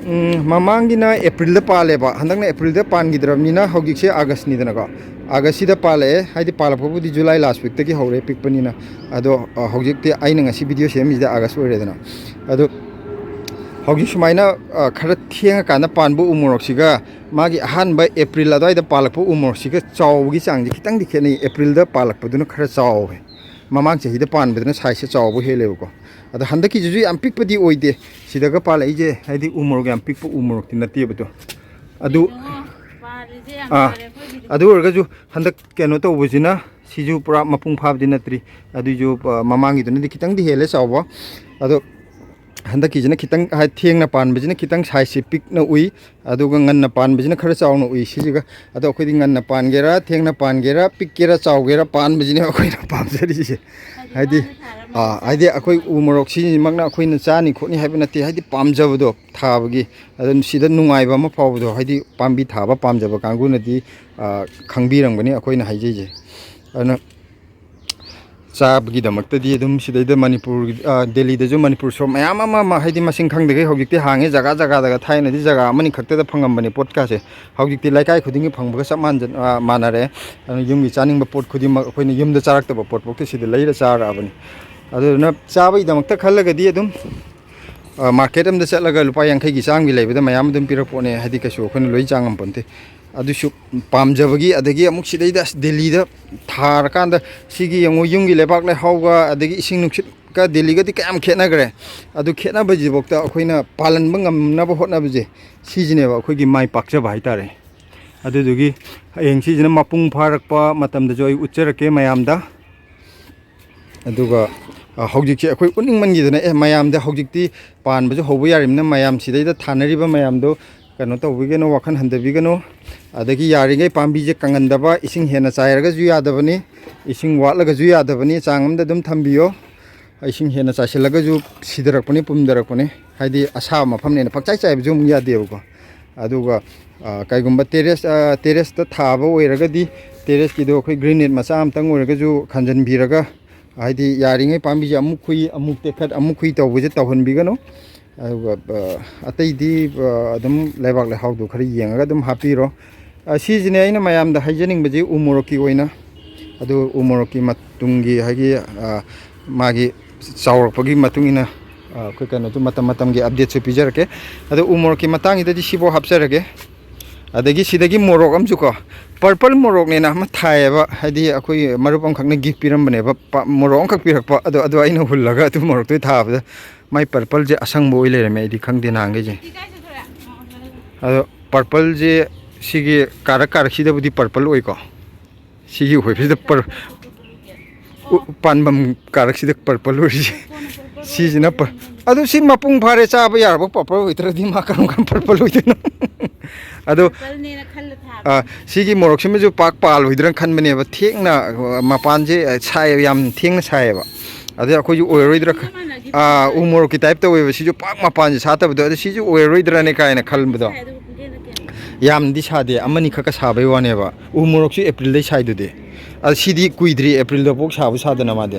ꯎꯝ, ꯃꯃꯥꯡꯒꯤꯅ ꯑꯦꯄ꯭ꯔꯤꯜꯗ ꯄꯥꯜꯂꯦꯕ, ꯍꯟꯗꯛꯅ ꯑꯦꯄ꯭ꯔꯤꯜꯗ ꯄꯥꯟꯈꯤꯗ꯭ꯔꯕꯅꯤꯅ ꯍꯧꯖꯤꯛꯁꯦ ꯑꯥꯒꯁꯅꯤꯗꯅꯀꯣ꯫ ꯑꯥꯒꯁꯁꯤꯗ ꯄꯥꯜꯂꯛꯑꯦ, ꯍꯥꯏꯗꯤ ꯄꯥꯜꯂꯛꯄꯕꯨꯗꯤ July last weekꯇꯒꯤ ꯍꯧꯔꯦ ꯄꯤꯛꯄꯅꯤꯅ꯫ ꯑꯗꯣ, ꯑ, ꯍꯧꯖꯤꯛꯇꯤ ꯑꯩꯅ ꯉꯁꯤ video ꯁꯦꯝꯃꯤꯁꯤꯗ ꯑꯥꯒꯁ ꯑꯣꯏꯔꯦꯗꯅ꯫ ꯑꯗꯣ ꯍꯧꯖꯤꯛ ꯁꯨꯃꯥꯏꯅ, ꯑ, ꯈꯔ ꯊꯦꯡꯉꯀꯥꯟꯗ ꯄꯥꯟꯕ ꯎ ꯃꯣꯔꯣꯛꯁꯤꯒ ꯃꯥꯒꯤ ꯑꯍꯥꯟꯕ ꯑꯦꯄ꯭ꯔꯤꯜ ꯑꯗꯨꯋꯥꯏꯗ ꯄꯥꯜꯂꯛꯄ ꯎ ꯃꯣꯔꯣꯛꯁꯤꯒ ꯆꯥꯎꯕꯒꯤ ꯆꯥꯡꯁꯦ ꯈꯤꯇꯪꯗꯤ ꯈꯦꯠꯅꯩ꯫ ꯑꯦꯄ꯭ꯔꯤꯜꯗ ꯄꯥꯜꯂꯛꯄꯗꯨꯅ ꯈꯔ ꯆꯥꯎꯋꯦ, ꯃꯃꯥꯡ ꯆꯍꯤꯗ ꯄꯥꯟꯕꯗꯨꯅ sizeꯁꯦ ꯆꯥꯎꯕ ꯍꯦꯜꯂꯦꯕꯀꯣ꯫ ꯑꯗꯣ ꯍꯟꯗꯛꯀꯤꯁꯤꯁꯨ ꯌꯥꯝ ꯄꯤꯛꯄꯗꯤ ꯑꯣꯏꯗꯦ, ꯁꯤꯗꯒ ꯄꯥꯜꯂꯛꯏꯁꯦ, ꯍꯥꯏꯗꯤ ꯎ ꯃꯣꯔꯣꯛ ꯌꯥꯝ ꯄꯤꯛꯄ ꯎ ꯃꯣꯔꯣꯛꯇꯤ ꯅꯠꯇꯦꯕꯗꯣ꯫ ꯑꯗꯨ, ꯀꯩꯅꯣ, ꯄꯥꯜꯂꯤꯁꯦ ꯌꯥꯝ ꯑꯥ, ꯐꯔꯦ ꯑꯩꯈꯣꯏꯒꯤꯗꯤ꯫ ꯑꯗꯨ ꯑꯣꯏꯔꯒꯁꯨ ꯍꯟꯗꯛ ꯀꯩꯅꯣ ꯇꯧꯕꯁꯤꯅ ꯁꯤꯁꯨ ꯄꯨꯔꯥ ꯃꯄꯨꯡ ꯐꯥꯕꯗꯤ ꯅꯠꯇ꯭ꯔꯤ꯫ ꯑꯗꯨꯏꯁꯨ, ꯑ, ꯃꯃꯥꯡꯒꯤꯗꯨꯅꯗꯤ ꯈꯤꯇꯪꯗꯤ ꯍꯦꯜꯂꯦ ꯆꯥꯎꯕ꯫ ꯑꯗꯣ ꯍꯟꯗꯛꯀꯤꯁꯤꯅ ꯈꯤꯇꯪ, ꯍꯥꯏ, ꯊꯦꯡꯅ ꯄꯥꯟꯕꯁꯤꯅ ꯈꯤꯇꯪ ꯁꯥꯏꯖꯁꯤ ꯄꯤꯛꯅ ꯎꯏ, ꯑꯗꯨꯒ ꯉꯟꯅ ꯄꯥꯟꯕꯁꯤꯅ ꯈꯔ ꯆꯥꯎꯅ ꯎꯏ꯫ ꯁꯤꯁꯤꯒ, ꯑꯗꯣ ꯑꯩꯈꯣꯏꯗꯤ ꯉꯟꯅ ꯄꯥꯟꯒꯦꯔꯥ, ꯊꯦꯡꯅ ꯄꯥꯟꯒꯦꯔꯥ, ꯄꯤꯛꯀꯦꯔꯥ, ꯆꯥꯎꯒꯦꯔꯥ, ꯄꯥꯟꯕꯁꯤꯅꯦ ꯑꯩꯈꯣꯏꯅ ꯄꯥꯝꯖꯔꯤꯁꯦ꯫ ꯍꯥꯏꯗꯤ, ꯃꯥꯅ ꯊꯥꯔ ꯃꯥꯅ ꯑꯥ, ꯍꯥꯏꯗꯤ ꯑꯩꯈꯣꯏ ꯎ ꯃꯣꯔꯣꯛꯁꯤꯃꯛꯅ ꯑꯩꯈꯣꯏꯅ ꯆꯥꯅꯤ ꯈꯣꯠꯅꯤ ꯍꯥꯏꯕ ꯅꯠꯇꯦ, ꯍꯥꯏꯗꯤ ꯄꯥꯝꯖꯕꯗꯣ ꯊꯥꯕꯒꯤ, ꯑꯗꯨꯝ ꯁꯤꯗ ꯅꯨꯡꯉꯥꯏꯕ ꯑꯃ ꯐꯥꯎꯕꯗꯣ, ꯍꯥꯏꯗꯤ ꯄꯥꯝꯕꯤ ꯊꯥꯕ ꯄꯥꯝꯖꯕ ꯀꯥꯡꯕꯨꯅꯗꯤ, ꯑꯥ, ꯈꯪꯕꯤꯔꯝꯒꯅꯤ ꯑꯩꯈꯣꯏꯅ ꯍꯥꯏꯖꯩꯁꯦ꯫ ꯑꯗꯨꯅ ꯆꯥꯕꯒꯤꯗꯃꯛꯇꯗꯤ ꯑꯗꯨꯝ ꯁꯤꯗꯩꯗ ꯃꯅꯤꯄꯨꯔꯒꯤ, ꯑ, ꯗꯦꯜꯂꯤꯗꯁꯨ ꯃꯅꯤꯄꯨꯔ ꯁꯣꯞ ꯃꯌꯥꯝ ꯑꯃ, ꯑꯃ, ꯍꯥꯏꯗꯤ ꯃꯁꯤꯡ ꯈꯪꯗꯈꯩ ꯍꯧꯖꯤꯛꯇꯤ ꯍꯥꯡꯉꯦ, ꯖꯒꯥ ꯖꯒꯥꯗꯒ꯫ ꯊꯥꯏꯅꯗꯤ ꯖꯒꯥ ꯑꯃꯅꯤ ꯈꯛꯇꯗ ꯐꯪꯉꯝꯕꯅꯦ ꯄꯣꯠꯀꯥꯁꯦ꯫ ꯍꯧꯖꯤꯛꯇꯤ ꯂꯩꯀꯥꯏ ꯈꯨꯗꯤꯡꯒꯤ ꯐꯪꯕꯒ ꯆꯞ ꯃꯥꯟꯖ-, ꯑ, ꯃꯥꯟꯅꯔꯦ꯫ ꯑꯗꯨꯅ ꯌꯨꯝꯒꯤ ꯆꯥꯅꯤꯡꯕ ꯄꯣꯠ ꯈꯨꯗꯤꯡꯃꯛ ꯑꯩꯈꯣꯏꯅ ꯌꯨꯝꯗ ꯆꯥꯔꯛꯇꯕ ꯄꯣꯠꯐꯥꯎꯗ ꯁꯤꯗ ꯂꯩꯔ ꯆꯥꯔꯛꯑꯕꯅꯤ꯫ ꯑꯗꯨꯗꯨꯅ ꯆꯥꯕꯒꯤꯗꯃꯛꯇ ꯈꯜꯂꯒꯗꯤ ꯑꯗꯨꯝ, ꯑ, ꯃꯥꯔꯀꯦꯠ ꯑꯃꯗ ꯆꯠꯂꯒ ꯂꯨꯄꯥ ꯌꯥꯡꯈꯩꯒꯤ ꯆꯥꯝꯒꯤ ꯂꯩꯕꯗ ꯃꯌꯥꯝ ꯑꯗꯨꯝ ꯄꯤꯔꯛꯄꯣꯠꯅꯦ, ꯍꯥꯏꯗꯤ ꯀꯩꯁꯨ ꯑꯩꯈꯣꯏꯅ ꯂꯣꯏ ꯆꯥ ꯉꯝꯄꯣꯟꯇꯦ꯫ ꯑꯗꯨꯁꯨ ꯄꯥꯝꯖꯕꯒꯤ, ꯑꯗꯒꯤ ꯑꯃꯨꯛ ꯁꯤꯗꯩꯗ ꯑꯁ ꯗꯦꯜꯂꯤꯗ ꯊꯥꯔꯀꯥꯟꯗ ꯁꯤꯒꯤ ꯌꯦꯡꯉꯨ, ꯌꯨꯝꯒꯤ ꯂꯩꯕꯥꯛ ꯂꯩꯍꯥꯎꯒ ꯑꯗꯒꯤ ꯏꯁꯤꯡ ꯅꯨꯡꯁꯤꯠꯀ ꯗꯦꯜꯂꯤꯒꯗꯤ ꯀꯌꯥꯝ ꯈꯦꯠꯅꯈ꯭ꯔꯦ꯫ ꯑꯗꯨ ꯈꯦꯠꯅꯕꯁꯤꯐꯥꯎꯗ ꯑꯩꯈꯣꯏꯅ ꯄꯥꯜꯍꯟꯕ ꯉꯝꯅꯕ ꯍꯣꯠꯅꯕꯁꯦ, ꯁꯤꯁꯤꯅꯦꯕ ꯑꯩꯈꯣꯏꯒꯤ ꯃꯥꯏ ꯄꯥꯛꯆꯕ ꯍꯥꯏꯇꯥꯔꯦ꯫ ꯑꯗꯨꯗꯨꯒꯤ ꯍꯌꯦꯡ ꯁꯤꯁꯤꯅ ꯃꯄꯨꯡ ꯐꯥꯔꯛꯄ ꯃꯇꯝꯗꯁꯨ ꯑꯩ ꯎꯠꯆꯔꯛꯀꯦ ꯃꯌꯥꯝꯗ꯫ ꯑꯗꯨꯒ, ꯑ, ꯍꯧꯖꯤꯛꯁꯦ ꯑꯩꯈꯣꯏ ꯎꯠꯅꯤꯡꯃꯟꯈꯤꯗꯅ, ꯑꯦ, ꯃꯌꯥꯝꯗ ꯍꯧꯖꯤꯛꯇꯤ ꯄꯥꯟꯕꯁꯨ ꯍꯧꯕ ꯌꯥꯔꯤꯕꯅꯤꯅ ꯃꯌꯥꯝ ꯁꯤꯗꯩꯗ ꯊꯥꯅꯔꯤꯕ ꯃꯌꯥꯝꯗꯣ ꯀꯩꯅꯣ ꯇꯧꯕꯤꯒꯅꯨ, ꯋꯥꯈꯜ ꯍꯟꯊꯕꯤꯒꯅꯨ꯫ ꯑꯗꯒꯤ ꯌꯥꯔꯤꯉꯩ ꯄꯥꯝꯕꯤꯁꯦ ꯀꯪꯍꯟꯗꯕ, ꯏꯁꯤꯡ ꯍꯦꯟꯅ ꯆꯥꯏꯔꯒꯁꯨ ꯌꯥꯗꯕꯅꯤ, ꯏꯁꯤꯡ ꯋꯥꯠꯂꯒꯁꯨ ꯌꯥꯗꯕꯅꯤ, ꯆꯥꯡ ꯑꯃꯗ ꯑꯗꯨꯝ ꯊꯝꯕꯤꯌꯣ꯫ ꯏꯁꯤꯡ ꯍꯦꯟꯅ ꯆꯥꯏꯁꯤꯜꯂꯒꯁꯨ ꯁꯤꯊꯔꯛꯄꯅꯤ, ꯄꯨꯝꯊꯔꯛꯄꯅꯤ꯫ ꯍꯥꯏꯗꯤ ꯑꯁꯥꯕ ꯃꯐꯝꯅꯦꯅ ꯄꯪꯆꯥꯏ ꯆꯥꯏꯕꯁꯨ ꯑꯃꯨꯛ ꯌꯥꯗꯦꯕꯀꯣ꯫ ꯑꯗꯨꯒ, ꯑ, ꯀꯩꯒꯨꯝꯕ ꯇꯦꯔꯦꯁ, ꯑ, ꯇꯦꯔꯦꯁꯇ ꯊꯥꯕ ꯑꯣꯏꯔꯒꯗꯤ ꯇꯦꯔꯦꯁꯀꯤꯗꯣ ꯑꯩꯈꯣꯏ ꯒ꯭ꯔꯤꯟ ꯅꯦꯠ ꯃꯆꯥ ꯑꯃꯇꯪ ꯑꯣꯏꯔꯒꯁꯨ ꯈꯟꯖꯟꯕꯤꯔꯒ, ꯍꯥꯏꯗꯤ ꯌꯥꯔꯤꯉꯩ ꯄꯥꯝꯕꯤꯁꯦ ꯑꯃꯨꯛ ꯈꯨꯏ, ꯑꯃꯨꯛ ꯇꯦꯛꯈꯠ, ꯑꯃꯨꯛ ꯈꯨꯏ ꯇꯧꯕꯁꯦ ꯇꯧꯍꯟꯕꯤꯒꯅꯨ꯫ ꯑꯗꯨꯒ, ꯑ, ꯑꯇꯩꯗꯤ, ꯑ, ꯑꯗꯨꯝ ꯂꯩꯕꯥꯛ ꯂꯩꯍꯥꯎꯗꯣ ꯈꯔ ꯌꯦꯡꯉꯒ ꯑꯗꯨꯝ ꯍꯥꯞꯄꯤꯔꯣ꯫ ꯑ, ꯁꯤꯁꯤꯅꯦ ꯑꯩꯅ ꯃꯌꯥꯝꯗ ꯍꯥꯏꯖꯅꯤꯡꯕꯁꯤ ꯎ ꯃꯣꯔꯣꯛꯀꯤ ꯑꯣꯏꯅ꯫ ꯑꯗꯨ ꯎ ꯃꯣꯔꯣꯛꯀꯤ ꯃꯇꯨꯡꯒꯤ ꯍꯥꯏꯗꯤ, ꯑ, ꯃꯥꯒꯤ ꯆꯥꯎꯔꯛꯄꯒꯤ ꯃꯇꯨꯡ ꯏꯟꯅ, ꯑ, ꯑꯩꯈꯣꯏ ꯀꯩꯅꯣꯁꯨ ꯃꯇꯝ ꯃꯇꯝꯒꯤ ꯑꯞꯗꯦꯠꯁꯨ ꯄꯤꯖꯔꯛꯀꯦ꯫ ꯑꯗꯣ ꯎ ꯃꯣꯔꯣꯛꯀꯤ ꯃꯇꯥꯡꯁꯤꯗꯗꯤ ꯁꯤꯐꯥꯎ ꯍꯥꯞꯆꯔꯒꯦ꯫ ꯑꯗꯒꯤ ꯁꯤꯗꯒꯤ ꯃꯣꯔꯣꯛ ꯑꯃꯁꯨꯀꯣ, ꯄꯔꯄꯜ ꯃꯣꯔꯣꯛꯅꯦꯅ ꯑꯃ ꯊꯥꯏꯌꯦꯕ, ꯍꯥꯏꯗꯤ ꯑꯩꯈꯣꯏ ꯃꯔꯨꯞ ꯑꯃꯈꯛꯅ ꯒꯤꯐ ꯄꯤꯔꯝꯕꯅꯦꯕ, ꯄ-, ꯃꯣꯔꯣꯛ ꯑꯃꯈꯛ ꯄꯤꯔꯛꯄ꯫ ꯑꯗꯣ, ꯑꯗꯣ ꯑꯩꯅ ꯍꯨꯜꯂꯒ ꯑꯗꯨ ꯃꯣꯔꯣꯛꯇꯨ ꯊꯥꯕꯗ ꯃꯥꯏ ꯄꯔꯄꯜꯁꯦ ꯑꯁꯪꯕ ꯑꯣꯏ ꯂꯩꯔꯝꯃꯦ, ꯑꯩꯗꯤ ꯈꯪꯗꯦ ꯅꯍꯥꯟꯈꯩꯁꯦ꯫ ꯑꯗꯣ ꯄꯔꯄꯜꯁꯦ ꯁꯤꯒꯤ ꯀꯥꯔꯛ ꯀꯥꯔꯛꯁꯤꯗꯕꯨꯗꯤ ꯄꯔꯄꯜ ꯑꯣꯏꯀꯣ, ꯁꯤꯒꯤ ꯑꯣꯏꯕꯁꯤꯗ ꯄꯔ-, ꯎ-, ꯄꯥꯟꯐꯝ ꯀꯥꯔꯛꯁꯤꯗ ꯄꯔꯄꯜ ꯑꯣꯏꯔꯤꯁꯦ꯫ ꯁꯤꯁꯤꯅ ꯄ-, ꯑꯗꯨ ꯁꯤ ꯃꯄꯨꯡ ꯐꯥꯔꯦ, ꯆꯥꯕ ꯌꯥꯔꯕ ꯄꯔꯄꯜ ꯑꯣꯏꯗ꯭ꯔꯗꯤ ꯃꯥ ꯀꯔꯝ ꯀꯥꯟ ꯄꯔꯄꯜ ꯑꯣꯏꯗꯣꯏꯅꯣ? ꯑꯗꯣ, ꯄꯔꯄꯜꯅꯦꯅ ꯈꯜꯂ ꯊꯥꯕ꯫ ꯑꯥ, ꯁꯤꯒꯤ ꯃꯣꯔꯣꯛꯁꯤꯃꯁꯨ ꯄꯥꯛ ꯄꯥꯜꯂꯣꯏꯗ꯭ꯔꯅ ꯈꯟꯕꯅꯦꯕ, ꯊꯦꯡꯅ, ꯑ, ꯃꯄꯥꯟꯁꯦ, ꯑ, ꯁꯥꯏꯌꯦꯕ, ꯌꯥꯝ ꯊꯦꯡꯅ ꯁꯥꯏꯌꯦꯕ꯫ ꯑꯗꯩ ꯑꯩꯈꯣꯏꯁꯨ ꯑꯣꯏꯔꯔꯣꯏꯗ꯭ꯔꯥ ꯈ-, ꯃꯥꯟꯅꯈꯤꯗꯦ꯫ ꯑꯥ, ꯎ ꯃꯣꯔꯣꯛꯀꯤ ꯇꯥꯏꯞ ꯇꯧꯋꯦꯕ, ꯁꯤꯁꯨ ꯄꯥꯛ ꯃꯄꯥꯟꯁꯦ ꯁꯥꯠꯇꯕꯗꯣ, ꯑꯗ ꯁꯤꯁꯨ ꯑꯣꯏꯔꯔꯣꯏꯗ꯭ꯔꯅꯦ ꯀꯥꯏꯅ ꯈꯟꯕꯗꯣ꯫ ꯁꯥꯏ, ꯑꯗꯨꯒ ꯄꯨꯡꯀꯦꯟꯗ ꯀꯦꯟꯕ꯫ ꯌꯥꯝꯗꯤ ꯁꯥꯗꯦ, ꯑꯃꯅꯤ ꯈꯛꯀ ꯁꯥꯕꯩ ꯋꯥꯅꯦꯕ꯫ ꯎ ꯃꯣꯔꯣꯛꯁꯨ ꯑꯦꯄ꯭ꯔꯤꯜꯗꯩ ꯁꯥꯏꯗꯨꯗꯤ꯫ ꯑꯗ ꯁꯤꯗꯤ ꯀꯨꯏꯗ꯭ꯔꯤ, ꯑꯦꯄ꯭ꯔꯤꯜꯗ ꯄꯣꯛ ꯁꯥꯕ ꯁꯥꯗꯅ ꯃꯥꯗꯤ꯫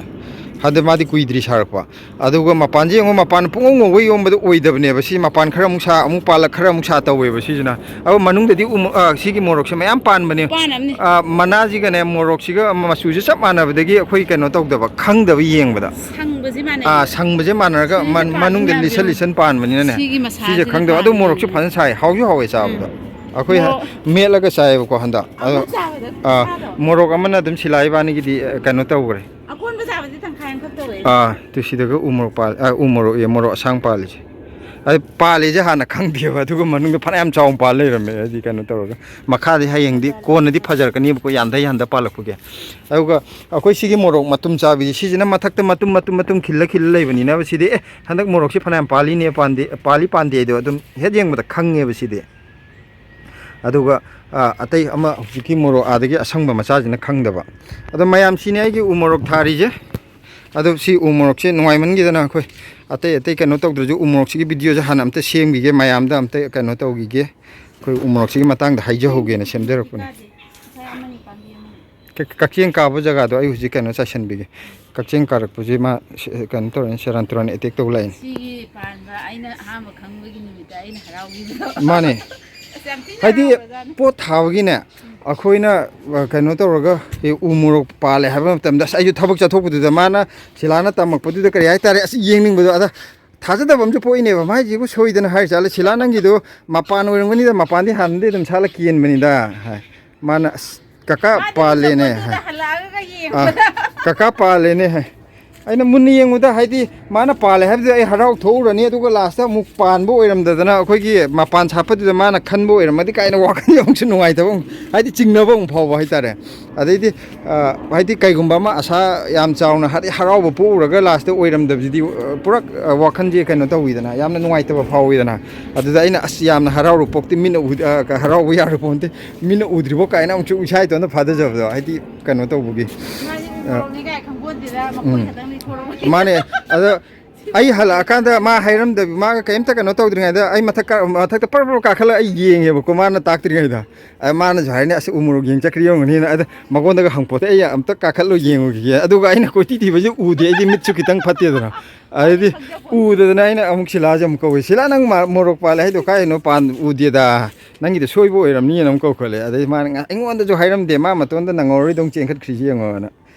ꯑꯗ ꯃꯥꯗꯤ ꯀꯨꯏꯗ꯭ꯔꯤ ꯁꯥꯔꯛꯄ꯫ ꯑꯗꯨꯒ ꯃꯄꯥꯟꯁꯦ ꯌꯦꯡꯉꯣ, ꯃꯄꯥꯟ ꯄꯨꯡꯉꯧ ꯉꯧꯒꯩ ꯌꯣꯝꯕꯗꯣ ꯑꯣꯏꯗꯕꯅꯦꯕ꯫ ꯁꯤ ꯃꯄꯥꯟ ꯈꯔ ꯑꯃꯨꯛ ꯁꯥ, ꯑꯃꯨꯛ ꯄꯥꯜꯂꯛ, ꯈꯔ ꯑꯃꯨꯛ ꯁꯥ ꯇꯧꯋꯦꯕ ꯁꯤꯁꯤꯅ꯫ ꯑꯗꯣ ꯃꯅꯨꯡꯗꯗꯤ ꯎ ꯃꯣ-, ꯑ, ꯁꯤꯒꯤ ꯃꯣꯔꯣꯛꯁꯦ ꯃꯌꯥꯝ ꯄꯥꯟꯕꯅꯦ꯫ ꯄꯥꯟꯅꯕꯅꯤ꯫ ꯑ, ꯃꯅꯥꯁꯤꯒꯅꯦ ꯃꯣꯔꯣꯛꯁꯤꯒ ꯃꯆꯨꯁꯦ ꯆꯞ ꯃꯥꯟꯅꯕꯗꯒꯤ ꯑꯩꯈꯣꯏ ꯀꯩꯅꯣ ꯇꯧꯗꯕ, ꯈꯪꯗꯕ ꯌꯦꯡꯕꯗ꯫ ꯁꯪꯕꯁꯦ ꯃꯥꯟꯅꯩ꯫ ꯑꯥ, ꯁꯪꯕꯁꯦ ꯃꯥꯟꯅꯔꯒ ꯁꯤꯁꯦ ꯃꯟ-, ꯄꯥꯟꯕ ꯃꯅꯨꯡꯗ ꯃꯌꯥꯝꯁꯦ ꯂꯤꯁꯟ ꯂꯤꯁꯟ ꯄꯥꯟꯕꯅꯤꯅꯅꯦ꯫ ꯁꯤꯒꯤ ꯁꯤꯁꯦ ꯃꯁꯥꯁꯤꯅ ꯈꯪꯗꯕ꯫ ꯑꯗꯨ ꯄꯥꯟꯕ ꯃꯣꯔꯣꯛꯁꯨ ꯃꯌꯥꯝꯁꯦ꯫ ꯐꯖꯅ ꯁꯥꯏ, ꯍꯥꯎꯁꯨ ꯍꯥꯎꯋꯦ ꯆꯥꯕꯗ꯫ ꯑꯩꯈꯣꯏ ꯍ-, ꯃꯣꯔꯣꯛ ꯃꯦꯠꯂꯒ ꯆꯥꯏꯌꯦꯕꯀꯣ ꯍꯟꯗꯛ꯫ ꯑꯗꯣ, ꯑꯃꯨꯛ ꯆꯥꯕꯗ ꯑꯥ, ꯃꯁꯥꯗꯣ꯫ ꯃꯣꯔꯣꯛ ꯑꯃꯅ ꯑꯗꯨꯝ ꯁꯤꯂꯥ ꯏꯕꯥꯅꯤꯒꯤꯗꯤ, ꯑ, ꯀꯩꯅꯣ ꯇꯧꯈ꯭ꯔꯦ꯫ ꯑꯀꯣꯟꯕ ꯆꯥꯕꯗꯤ ꯇꯪꯈꯥꯏ ꯑꯃꯈꯛ ꯇꯧꯋꯦ꯫ ꯑꯥ, ꯇꯨ ꯁꯤꯗꯒ ꯎ ꯃꯣꯔꯣꯛ ꯄꯥꯜ-, ꯑ, ꯎ ꯃꯣꯔꯣꯛ, ꯑꯦ, ꯃꯣꯔꯣꯛ ꯑꯁꯥꯡ ꯄꯥꯜꯂꯤꯁꯦ꯫ ꯑꯗ ꯄꯥꯜꯂꯤꯁꯦ ꯍꯥꯟꯅ ꯈꯪꯗꯦꯕ, ꯑꯗꯨꯒ ꯃꯅꯨꯡꯗ ꯐꯅꯌꯥꯝ ꯆꯥꯎꯅ ꯄꯥꯜ ꯂꯩꯔꯝꯃꯦ꯫ ꯍꯥꯏꯗꯤ ꯀꯩꯅꯣ ꯇꯧꯔꯒ ꯃꯈꯥꯗꯤ ꯍꯌꯦꯡꯗꯤ ꯀꯣꯟꯅꯗꯤ ꯐꯖꯔꯛꯀꯅꯤꯕꯀꯣ, ꯌꯥꯟꯊꯩ ꯍꯟꯗ ꯄꯥꯜꯂꯛꯄꯒꯤ꯫ ꯑꯗꯨꯒ ꯑꯩꯈꯣꯏ ꯁꯤꯒꯤ ꯃꯣꯔꯣꯛ ꯃꯇꯨꯝ ꯆꯥꯕꯤꯁꯦ, ꯁꯤꯁꯤꯅ ꯃꯊꯛꯇ ꯃꯇꯨꯝ, ꯃꯇꯨꯝ, ꯃꯇꯨꯝ ꯈꯤꯜꯂ ꯈꯤꯜꯂ ꯂꯩꯕꯅꯤꯅ ꯁꯤꯗꯤ, ꯑꯦ, ꯍꯟꯗꯛ ꯃꯣꯔꯣꯛꯁꯤ ꯐꯅꯌꯥꯝ ꯄꯥꯜꯂꯤꯅꯦ, ꯄꯥꯟꯗꯦ, ꯄꯥꯜꯂꯤ ꯄꯥꯟꯗꯦ ꯍꯥꯏꯗꯣ ꯑꯗꯨꯝ ꯍꯦꯛ ꯌꯦꯡꯕꯗ ꯈꯪꯉꯦꯕ ꯁꯤꯗꯤ꯫ ꯑꯗꯨꯒ, ꯑ, ꯑꯇꯩ ꯑꯃ ꯍꯧꯖꯤꯛꯀꯤ ꯃꯣꯔꯣꯛ ꯑꯥꯗꯒꯤ ꯑꯁꯪꯕ ꯃꯆꯥꯁꯤꯅ ꯈꯪꯗꯕ꯫ ꯑꯗꯣ ꯃꯌꯥꯝ, ꯁꯤꯅꯤ ꯑꯩꯒꯤ ꯎ ꯃꯣꯔꯣꯛ ꯊꯥꯔꯤꯁꯦ꯫ ꯑꯗꯣ ꯁꯤ ꯎ ꯃꯣꯔꯣꯛꯁꯦ ꯅꯨꯡꯉꯥꯏꯃꯟꯈꯤꯗꯅ ꯑꯩꯈꯣꯏ ꯑꯇꯩ ꯑꯇꯩ ꯀꯩꯅꯣ ꯇꯧꯗ꯭ꯔꯁꯨ ꯎ ꯃꯣꯔꯣꯛꯁꯤꯒꯤ ꯚꯤꯗꯤꯑꯣꯁꯦ ꯍꯥꯟꯅ ꯑꯝꯇ ꯁꯦꯝꯈꯤꯒꯦ, ꯃꯌꯥꯝꯗ ꯑꯝꯇ ꯀꯩꯅꯣ ꯇꯧꯈꯤꯒꯦ꯫ ꯑꯩꯈꯣꯏ ꯎ ꯃꯣꯔꯣꯛꯁꯤꯒꯤ ꯃꯇꯥꯡꯗ ꯍꯥꯏꯖꯍꯧꯒꯦꯅ ꯁꯦꯝꯖꯔꯛꯄꯅꯦ꯫ ꯀꯥꯗꯦ꯫ ꯉꯁꯥꯏ ꯑꯃꯅꯤ ꯄꯥꯝꯕꯤ ꯑꯃꯅꯤ꯫ ꯀ-, ꯀꯛꯆꯦꯡ ꯀꯥꯕ ꯖꯒꯥꯗꯣ ꯑꯩ ꯍꯧꯖꯤꯛ ꯀꯩꯅꯣ ꯆꯥꯏꯁꯟꯕꯤꯒꯦ꯫ ꯀꯛꯆꯦꯡ ꯀꯥꯔꯛꯄꯁꯦ ꯃꯥ ꯁ-, ꯀꯩꯅꯣ ꯇꯧꯔꯅꯤ, ꯁꯦꯔꯥꯟ ꯇꯨꯔꯥꯟ ꯑꯦꯇꯦꯛ ꯇꯧꯕ ꯂꯥꯛꯏꯅꯦ꯫ ꯁꯤꯒꯤ ꯄꯥꯟꯕ ꯑꯩꯅ ꯑꯍꯥꯟꯕ ꯈꯪꯕꯒꯤ ꯅꯨꯃꯤꯠꯇ ꯑꯩꯅ ꯍꯔꯥꯎꯈꯤꯕꯗꯣ꯫ ꯃꯥꯅꯦ꯫ ꯑꯁ, ꯌꯥꯝ ꯊꯤꯅ ꯍꯥꯏꯗꯤ ꯍꯔꯥꯎꯈ꯭ꯔꯖꯥꯠꯅꯤ꯫ ꯄꯣꯠ ꯊꯥꯕꯒꯤꯅꯦ, ꯑꯩꯈꯣꯏꯅ, ꯑ, ꯀꯩꯅꯣ ꯇꯧꯔꯒ, ꯑꯦ, ꯎ ꯃꯣꯔꯣꯛ ꯄꯥꯜꯂꯦ ꯍꯥꯏꯕ ꯃꯇꯝꯗ, ꯑꯁ, ꯑꯩꯁꯨ ꯊꯕꯛ ꯆꯠꯊꯣꯛꯄꯗꯨꯗ ꯃꯥꯅ, ꯁꯤꯂꯥꯅ ꯇꯝꯃꯛꯄꯗꯨꯗ ꯀꯔꯤ ꯍꯥꯏꯇꯥꯔꯦ, ꯑꯁ, ꯌꯦꯡꯅꯤꯡꯕꯗꯣ꯫ ꯑꯗ ꯊꯥꯖꯗꯕ ꯑꯃꯁꯨ ꯄꯣꯛꯏꯅꯦꯕ, ꯃꯥꯏꯁꯤꯕꯨ ꯁꯣꯏꯗꯅ ꯍꯥꯏꯔꯤ ꯆꯥꯠꯂ, "ꯁꯤꯂꯥ, ꯅꯪꯒꯤꯗꯣ ꯃꯄꯥꯟ ꯑꯣꯏꯔꯝꯒꯅꯤꯗ, ꯃꯄꯥꯟꯗꯤ ꯍꯥꯟꯅꯗꯤ ꯑꯗꯨꯝ ꯁꯥꯠꯂ ꯀꯦꯟꯕꯅꯤꯗ" ꯍꯥꯏ꯫ ꯃꯥꯅ, "ꯑꯁ, ꯀꯀꯥ, ꯃꯥꯗꯤ ꯄꯥꯜꯂꯦꯅꯦ" ꯍꯥꯏ꯫ ꯆꯠꯄꯗꯨꯗ ꯍꯜꯂꯛꯑꯒ ꯑꯥ, ꯌꯦꯡꯕꯗ꯫ "ꯀꯀꯥ, ꯄꯥꯜꯂꯦꯅꯦ" ꯍꯥꯏ꯫ ꯑꯩꯅ ꯃꯨꯟꯅ ꯌꯦꯡꯕꯗ, ꯍꯥꯏꯗꯤ, ꯃꯥꯅ ꯄꯥꯜꯂꯦ ꯍꯥꯏꯕꯗꯨꯗ ꯑꯩ ꯍꯔꯥꯎ ꯊꯣꯛꯎꯔꯅꯤ, ꯑꯗꯨꯒ ꯂꯥꯁꯇ ꯑꯃꯨꯛ ꯄꯥꯟꯕ ꯑꯣꯏꯔꯝꯗꯗꯅ, ꯑꯩꯈꯣꯏꯒꯤ ꯃꯄꯥꯟ ꯁꯥꯠꯄꯗꯨꯗ ꯃꯥꯅ ꯈꯟꯕ ꯑꯣꯏꯔꯝꯃꯗꯤ ꯀꯥꯏꯅ ꯋꯥꯈꯜꯁꯦ ꯑꯃꯨꯛꯁꯨ ꯅꯨꯡꯉꯥꯏꯇꯕ ꯑꯃꯨꯛ, ꯍꯥꯏꯗꯤ, ꯆꯤꯡꯅꯕ ꯑꯃꯨꯛ ꯐꯥꯎꯕ ꯍꯥꯏꯇꯥꯔꯦ꯫ ꯑꯗꯩꯗꯤ, ꯑ, ꯍꯥꯏꯗꯤ, ꯀꯩꯒꯨꯝꯕ ꯑꯃ ꯑꯁꯥ ꯌꯥꯝ ꯆꯥꯎꯅ, ꯍꯥꯏꯗꯤ, ꯍꯔꯥꯎꯕ ꯄꯣꯛꯎꯔꯒ ꯂꯥꯁꯇ ꯑꯣꯏꯔꯝꯗꯕꯁꯤꯗꯤ, ꯑ, ꯄꯨꯔꯥ, ꯑ, ꯋꯥꯈꯜꯁꯦ ꯀꯩꯅꯣ ꯇꯧꯋꯤꯗꯅ, ꯌꯥꯝꯅ ꯅꯨꯡꯉꯥꯏꯇꯕ ꯐꯥꯎꯋꯤꯗꯅ꯫ ꯑꯗꯨꯗ ꯑꯩꯅ, "ꯑꯁ, ꯌꯥꯝꯅ ꯍꯔꯥꯎꯔꯨ ꯄꯣꯛꯇꯤ, ꯃꯤꯠꯅ ꯎ-, ꯑ, ꯍꯔꯥꯎꯕ ꯌꯥꯔꯨ ꯄꯣꯛꯇꯤ, ꯃꯤꯠꯅ ꯎꯗ꯭ꯔꯤꯕꯣ" ꯀꯥꯏꯅ ꯑꯃꯨꯛꯁꯨ ꯏꯁꯥ ꯏꯇꯣꯟꯇ ꯐꯥꯊꯖꯕꯗꯣ, ꯍꯥꯏꯗꯤ, ꯀꯩꯅꯣ ꯇꯧꯕꯒꯤ꯫ ꯃꯥꯗꯤ ꯑ, ꯃꯣꯔꯣꯛꯅꯤ ꯀꯥꯏ ꯈꯪꯄꯣꯟꯇꯦꯗ, ꯃꯈꯣꯏ ꯎꯝ꯫ ꯈꯛꯇꯪꯅꯤ ꯊꯣꯔꯛꯄ꯫ ꯃꯥꯅꯦ꯫ ꯑꯗꯣ ꯑꯩ ꯍꯜꯂꯛꯑꯀꯥꯟꯗ ꯃꯥ ꯍꯥꯏꯔꯝꯗꯕꯤ, ꯃꯥꯒ ꯀꯩꯝꯇ ꯀꯩꯅꯣ ꯇꯧꯗ꯭ꯔꯤꯉꯩꯗ ꯑꯩ ꯃꯊꯛ ꯀꯥ-, ꯃꯊꯛꯇ ꯄꯔ ꯄꯔ ꯀꯥꯈꯠꯂꯒ ꯑꯩ ꯌꯦꯡꯉꯦꯕꯀꯣ, ꯃꯥꯅ ꯇꯥꯛꯇ꯭ꯔꯤꯉꯩꯗ꯫ ꯑ, ꯃꯥꯅꯁꯨ ꯍꯥꯏꯅꯤ, "ꯑꯁ, ꯎ ꯃꯣꯔꯣꯛ ꯌꯦꯡ ꯆꯠꯈ꯭ꯔꯤ ꯌꯦꯡꯉꯨꯅꯤꯅ", ꯑꯗ ꯃꯉꯣꯟꯗꯒ ꯍꯪꯄꯣꯠꯇꯦ, "ꯑꯩ ꯑꯝꯇ ꯀꯥꯈꯠꯂꯨ ꯌꯦꯡꯉꯨꯈꯤꯒꯦ"꯫ ꯑꯗꯨꯒ ꯑꯩꯅ ꯀꯣꯏꯊꯤ ꯊꯤꯕꯁꯦ ꯎꯗꯦ, ꯑꯩꯗꯤ ꯃꯤꯠꯁꯨ ꯈꯤꯇꯪ ꯐꯠꯇꯦꯗꯅ꯫ ꯑꯗꯩꯗꯤ ꯎꯗꯗꯅ ꯑꯩꯅ ꯑꯃꯨꯛ ꯁꯤꯂꯥꯁꯦ ꯑꯃꯨꯛ ꯀꯧꯋꯦ, "ꯁꯤꯂꯥ, ꯅꯪ ꯃ-, ꯃꯣꯔꯣꯛ ꯄꯥꯜꯂꯦ ꯍꯥꯏꯗꯣ ꯀꯥꯏꯗꯅꯣ ꯄꯥꯟ-, ꯎꯗꯦꯗ"꯫ "ꯅꯪꯒꯤꯗꯣ ꯁꯣꯏꯕ ꯑꯣꯏꯔꯝꯅꯤꯅ" ꯑꯃꯨꯛ ꯀꯧꯈꯠꯂꯦ꯫ ꯑꯗꯩ ꯃꯥꯅ ꯉ-, ꯑꯩꯉꯣꯟꯗꯁꯨ ꯍꯥꯏꯔꯝꯗꯦ, ꯃꯥ ꯃꯇꯣꯟꯗ ꯅꯪꯍꯧꯔꯣꯏꯗꯧ ꯆꯦꯟꯈꯠꯈ꯭ꯔꯤꯁꯤ ꯌꯦꯡꯉꯣꯅ꯫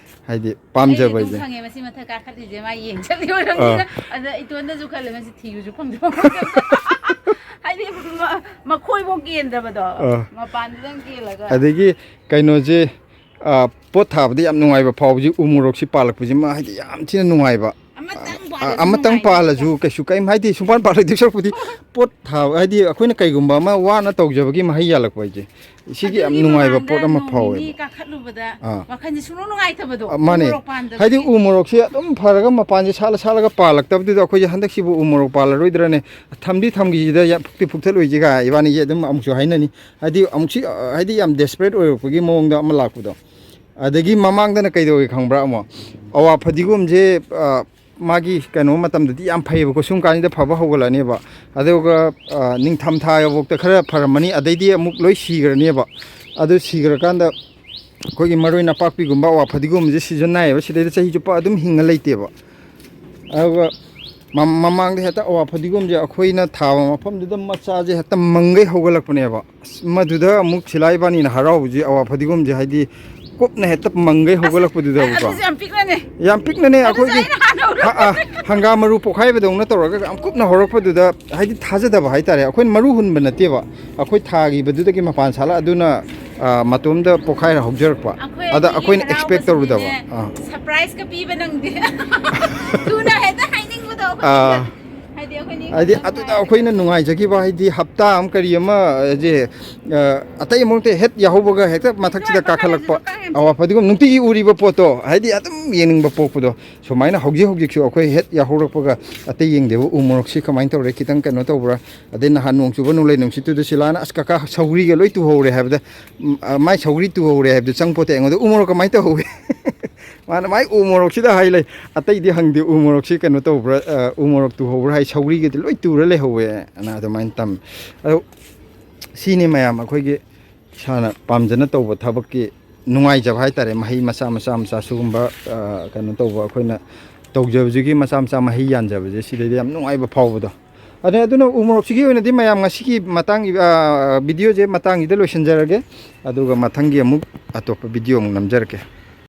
ꯍꯥꯏꯗꯤ ꯑꯩ ꯑꯗꯨꯝ ꯄꯥꯝꯖꯕ ꯑꯩꯁꯦ꯫ ꯈꯪꯉꯦ ꯃꯁꯤ ꯃꯊꯛ ꯀꯥꯈꯠꯂꯤꯁꯦ ꯃꯥ ꯌꯦꯡ ꯆꯠꯂꯤ ꯑꯣꯏꯔꯝꯅꯤꯅ꯫ ꯑꯥ꯫ ꯑꯗ ꯏꯇꯣꯟꯗꯁꯨ ꯈꯜꯂꯦ, ꯃꯁꯤ ꯊꯤꯕꯁꯨ ꯐꯪꯗꯕ ꯃꯐꯝꯗ꯫ ꯍꯥꯏꯗꯤ ꯃ-, ꯃꯈꯣꯏꯐꯧ ꯀꯦꯟꯗꯕꯗꯣ, ꯑꯥ꯫ ꯃꯄꯥꯟꯗꯨꯗꯪ ꯀꯦꯜꯂꯒ꯫ ꯑꯗꯒꯤ ꯀꯩꯅꯣꯁꯦ, ꯑꯥ, ꯄꯣꯠ ꯊꯥꯕꯗ ꯌꯥꯝ ꯅꯨꯡꯉꯥꯏꯕ ꯐꯥꯎꯕꯁꯤ ꯎ ꯃꯣꯔꯣꯛꯁꯤ ꯄꯥꯜꯂꯛꯄꯁꯤꯃ ꯍꯥꯏꯗꯤ ꯌꯥꯝ ꯊꯤꯅ ꯅꯨꯡꯉꯥꯏꯕ꯫ ꯑꯃꯇꯪ ꯑ-, ꯄꯥꯜꯂꯁꯨ ꯑꯃꯇꯪ ꯅꯨꯡꯉꯥꯏ ꯄꯥꯜꯂꯁꯨ ꯅꯠꯇ꯭ꯔꯥ? ꯀꯩꯁꯨ ꯀꯩꯝ ꯍꯥꯏꯗꯤ ꯁꯨꯡꯄꯥꯟ ꯄꯥꯜꯂꯣꯏꯗꯣꯏ ꯁꯔꯨꯛꯄꯨꯗꯤ ꯄꯣꯠ ꯊꯥꯕ, ꯍꯥꯏꯗꯤ ꯑꯩꯈꯣꯏꯅ ꯀꯩꯒꯨꯝꯕ ꯑꯃ ꯋꯥꯅ ꯇꯧꯖꯕꯒꯤ ꯃꯍꯩ ꯌꯥꯜꯂꯛꯄ ꯍꯥꯏꯁꯦ, ꯁꯤꯒꯤ ꯌꯥꯝ ꯑꯗꯨꯒꯤ ꯅꯨꯡꯉꯥꯏꯕ ꯃꯃꯥꯡꯗ ꯄꯣꯠ ꯑꯃ ꯅꯣꯡ ꯅꯤꯅꯤ ꯐꯥꯎꯋꯦꯕ꯫ ꯀꯥꯈꯠꯂꯨꯕꯗ ꯑꯥ꯫ ꯋꯥꯈꯜꯁꯦ ꯁꯨꯡꯅꯨꯡ ꯅꯨꯡꯉꯥꯏꯇꯕꯗꯣ, ꯑ, ꯃꯥꯅꯦ꯫ ꯎ ꯃꯣꯔꯣꯛ ꯄꯥꯟꯗꯕꯒꯤ꯫ ꯍꯥꯏꯗꯤ ꯎ ꯃꯣꯔꯣꯛꯁꯦ ꯑꯗꯨꯝ ꯐꯔꯒ ꯃꯄꯥꯟꯁꯦ ꯁꯥꯠꯂ ꯁꯥꯠꯂꯒ ꯄꯥꯜꯂꯛꯇꯕꯗꯨꯗ ꯑꯩꯈꯣꯏꯁꯦ ꯍꯟꯗꯛꯁꯤꯕꯨ ꯎ ꯃꯣꯔꯣꯛ ꯄꯥꯜꯂꯔꯣꯏꯗ꯭ꯔꯅꯦ, ꯊꯝꯗꯤ ꯊꯝꯈꯤꯁꯤꯗ ꯌꯥꯝ ꯐꯨꯛꯇꯤ ꯐꯨꯛꯊꯠꯂꯣꯏꯁꯤꯒ ꯏꯕꯥꯅꯤꯁꯦ ꯑꯗꯨꯝ ꯑꯃꯨꯛꯁꯨ ꯍꯥꯏꯅꯅꯤ꯫ ꯍꯥꯏꯗꯤ ꯑꯃꯨꯛꯁꯤ, ꯑ, ꯍꯥꯏꯗꯤ ꯌꯥꯝ desperate ꯑꯣꯏꯔꯛꯄꯒꯤ ꯃꯑꯣꯡꯗ ꯑꯃ ꯂꯥꯛꯄꯗꯣ꯫ ꯑꯗꯒꯤ ꯃꯃꯥꯡꯗꯅ ꯀꯩꯗꯧꯋꯦ ꯈꯪꯕ꯭ꯔꯥ ꯑꯃꯨꯛ? ꯑꯋꯥ ꯐꯗꯤꯒꯣꯝꯁꯦ, ꯑ, ꯃꯥꯒꯤ ꯀꯩꯅꯣ ꯃꯇꯝꯗꯗꯤ ꯌꯥꯝ ꯐꯩꯌꯦꯕꯀꯣ, ꯁꯨꯝ ꯀꯥꯟꯁꯤꯗ ꯐꯕ ꯍꯧꯒꯠꯂꯛꯑꯅꯦꯕ꯫ ꯑꯗꯨꯒ, ꯑ, ꯅꯤꯡꯊꯝ ꯊꯥ ꯌꯧꯕꯣꯛꯇ ꯈꯔ ꯐꯔꯝꯃꯅꯤ, ꯑꯗꯩꯗꯤ ꯑꯃꯨꯛ ꯂꯣꯏ ꯁꯤꯈ꯭ꯔꯅꯦꯕ꯫ ꯑꯗꯨ ꯁꯤꯈ꯭ꯔꯀꯥꯟꯗ ꯑꯩꯈꯣꯏꯒꯤ ꯃꯔꯣꯏ ꯅꯄꯥꯛꯄꯤꯒꯨꯝꯕ, ꯑꯋꯥ ꯐꯗꯤꯒꯣꯝꯁꯦ season ꯅꯥꯏꯌꯦꯕ, ꯁꯤꯗꯩꯗ ꯆꯍꯤ ꯆꯨꯞꯄ ꯑꯗꯨꯝ ꯍꯤꯡꯉ ꯂꯩꯇꯦꯕ꯫ ꯑꯗꯨꯒ ꯃ-, ꯃꯃꯥꯡꯗ ꯍꯦꯛꯇ ꯑꯋꯥ ꯐꯗꯤꯒꯣꯝꯁꯦ ꯑꯩꯈꯣꯏꯅ ꯊꯥꯕ ꯃꯐꯝꯗꯨꯗ ꯃꯆꯥꯁꯦ ꯍꯦꯛꯇ ꯃꯪꯒꯩ ꯍꯧꯒꯠꯂꯛꯄꯅꯦꯕ꯫ ꯑꯁ, ꯃꯗꯨꯗ ꯑꯃꯨꯛ ꯁꯤꯂꯥ ꯏꯕꯥꯅꯤꯅ ꯍꯔꯥꯎꯕꯁꯤ ꯑꯋꯥ ꯐꯗꯤꯒꯣꯝꯁꯦ, ꯍꯥꯏꯗꯤ, ꯀꯨꯞꯅ ꯍꯦꯛꯇ ꯃꯪꯒꯩ ꯑꯁ, ꯍꯧꯒꯠꯂꯛꯄꯗꯨꯗꯕꯀꯣ꯫ ꯑꯗꯨꯁꯨ ꯌꯥꯝ ꯄꯤꯛꯅꯅꯦ꯫ ꯌꯥꯝ ꯄꯤꯛꯅꯅꯦ, ꯑꯗꯨꯁꯨ ꯑꯩꯈꯣꯏꯒꯤ ꯑꯩꯅ ꯍꯥꯟꯅ ꯎꯔꯦ꯫ ꯍ-, ꯑ, ꯍꯪꯒꯥꯝ ꯃꯔꯨ ꯄꯣꯛꯈꯥꯏꯕꯗꯧꯅ ꯇꯧꯔꯒ ꯌꯥꯝ ꯀꯨꯞꯅ ꯍꯧꯔꯛꯄꯗꯨꯗ, ꯍꯥꯏꯗꯤ, ꯊꯥꯖꯗꯕ ꯍꯥꯏꯇꯥꯔꯦ꯫ ꯑꯩꯈꯣꯏꯅ ꯃꯔꯨ ꯍꯨꯟꯕ ꯅꯠꯇꯦꯕ, ꯑꯩꯈꯣꯏ ꯊꯥꯈꯤꯕꯗꯨꯗꯒꯤ ꯃꯄꯥꯟ ꯁꯥꯠꯂ, ꯑꯗꯨꯅ, ꯑꯥ, ꯃꯇꯣꯝꯗ ꯄꯣꯛꯈꯥꯏꯔ ꯍꯧꯖꯔꯛꯄ꯫ ꯑꯩꯈꯣꯏ ꯑꯗ ꯑꯅꯤꯒꯤ ꯑꯩꯈꯣꯏꯅ ꯑꯦꯛꯁꯄꯦꯛ ꯇꯧꯔꯨꯗꯕ꯫ ꯍꯔꯥꯎꯕꯁꯤꯗꯤꯅꯦ, ꯑꯥ꯫ ꯁꯔꯄ꯭ꯔꯥꯏꯖꯀ ꯄꯤꯕ ꯅꯪꯗꯦ꯫ ꯊꯨꯅ ꯍꯦꯛꯇ ꯍꯥꯏꯅꯤꯡꯕꯗꯣ ꯑꯩꯈꯣꯏ ꯑꯥ꯫ ꯍꯥꯏꯗꯤ ꯑꯩꯈꯣꯏꯅꯤ ꯍꯥꯏꯗꯤ ꯑꯗꯨꯗ ꯑꯩꯈꯣꯏꯅ ꯅꯨꯡꯉꯥꯏꯖꯈꯤꯕ ꯍꯥꯏꯗꯤ ꯍꯞꯇꯥ ꯑꯃ ꯀꯔꯤ ꯑꯃ ꯁꯦ, ꯑ, ꯑꯇꯩ ꯑꯃꯨꯛꯇ ꯍꯦꯠ ꯌꯥꯍꯧꯕꯒ ꯍꯦꯛꯇ ꯃꯊꯛꯁꯤꯗ ꯀꯥꯈꯠꯂꯛꯄ꯫ ꯑꯋꯥ ꯐꯗꯤꯒꯣꯝ ꯅꯨꯡꯇꯤꯒꯤ ꯎꯔꯤꯕ ꯄꯣꯠꯇꯣ ꯍꯥꯏꯗꯤ ꯑꯗꯨꯝ ꯌꯦꯡꯅꯤꯡꯕ ꯄꯣꯛꯄꯗꯣ꯫ ꯁꯨꯃꯥꯏꯅ ꯍꯧꯖꯤꯛ ꯍꯧꯖꯤꯛꯁꯨ ꯑꯩꯈꯣꯏ ꯍꯦꯠ ꯌꯥꯍꯧꯔꯛꯄꯒ ꯑꯇꯩ ꯌꯦꯡꯗꯦꯕ, ꯎ ꯃꯣꯔꯣꯛꯁꯤ ꯀꯃꯥꯏꯅ ꯇꯧꯔꯦ, ꯈꯤꯇꯪ ꯀꯩꯅꯣ ꯇꯧꯕ꯭ꯔꯥ꯫ ꯑꯗꯩ ꯅꯍꯥꯟ ꯅꯣꯡ ꯆꯨꯕ ꯅꯣꯡꯂꯩ ꯅꯨꯡꯁꯤꯠꯇꯨꯗ ꯁꯤꯂꯥꯅ "ꯑꯁ ꯀꯀꯥ, ꯁꯧꯒ꯭ꯔꯤꯒ ꯂꯣꯏ ꯇꯨꯍꯧꯔꯦ" ꯍꯥꯏꯕꯗ, ꯎꯝ, ꯑ, "ꯃꯥꯏ ꯁꯧꯒ꯭ꯔꯤ ꯇꯨꯍꯧꯔꯦ" ꯍꯥꯏꯕꯗꯨ ꯆꯪꯄꯣꯠꯇꯦ ꯑꯩꯉꯣꯟꯗ꯫ "ꯎ ꯃꯣꯔꯣꯛ ꯀꯃꯥꯏꯅ ꯇꯧꯍꯧꯒꯦ?" ꯃꯥꯅ ꯃꯥꯏ ꯎ ꯃꯣꯔꯣꯛꯁꯤꯗ ꯍꯥꯏ ꯂꯩ꯫ ꯑꯇꯩꯗꯤ ꯍꯪꯗꯦ, "ꯎ ꯃꯣꯔꯣꯛꯁꯤ ꯀꯩꯅꯣ ꯇꯧꯕ꯭ꯔꯥ, ꯑ, ꯎ ꯃꯣꯔꯣꯛ ꯇꯨꯍꯧꯕ꯭ꯔꯥ?" ꯍꯥꯏ, "ꯁꯧꯒ꯭ꯔꯤꯒꯗꯤ ꯂꯣꯏ ꯇꯨꯔ ꯂꯩꯍꯧꯋꯦ" ꯑꯅ ꯑꯗꯨꯃꯥꯏꯅ ꯇꯝꯃꯤ꯫ ꯑꯗꯣ ꯁꯤꯅꯤ ꯃꯌꯥꯝ ꯑꯩꯈꯣꯏꯒꯤ ꯏꯁꯥꯅ ꯄꯥꯝꯖꯅ ꯇꯧꯕ ꯊꯕꯛꯀꯤ ꯅꯨꯡꯉꯥꯏꯖꯕ ꯍꯥꯏꯇꯥꯔꯦ꯫ ꯃꯍꯩ ꯃꯆꯥ ꯃꯆꯥ ꯃꯆꯥ ꯁꯤꯒꯨꯝꯕ, ꯑ, ꯀꯩꯅꯣ ꯇꯧꯕ, ꯑꯩꯈꯣꯏꯅ ꯇꯧꯖꯕꯁꯤꯒꯤ ꯃꯆꯥ ꯃꯆꯥ ꯃꯍꯩ ꯌꯥꯟꯖꯕꯁꯦ, ꯁꯤꯗꯩꯗ ꯌꯥꯝ ꯅꯨꯡꯉꯥꯏꯕ ꯐꯥꯎꯕꯗꯣ꯫ ꯑꯗꯨꯅ, ꯑꯗꯨꯅ ꯎ ꯃꯣꯔꯣꯛꯁꯤꯒꯤ ꯑꯣꯏꯅꯗꯤ ꯃꯌꯥꯝ ꯉꯁꯤꯒꯤ ꯃꯇꯥꯡ, ꯑ, ꯚꯤꯗꯤꯑꯣꯁꯦ ꯃꯇꯥꯡꯁꯤꯗ ꯂꯣꯏꯁꯤꯟꯖꯔꯒꯦ꯫ ꯑꯗꯨꯒ ꯃꯊꯪꯒꯤ ꯑꯃꯨꯛ ꯑꯇꯣꯞꯄ ꯚꯤꯗꯤꯑꯣ ꯑꯃꯨꯛ ꯅꯝꯖꯔꯛꯀꯦ꯫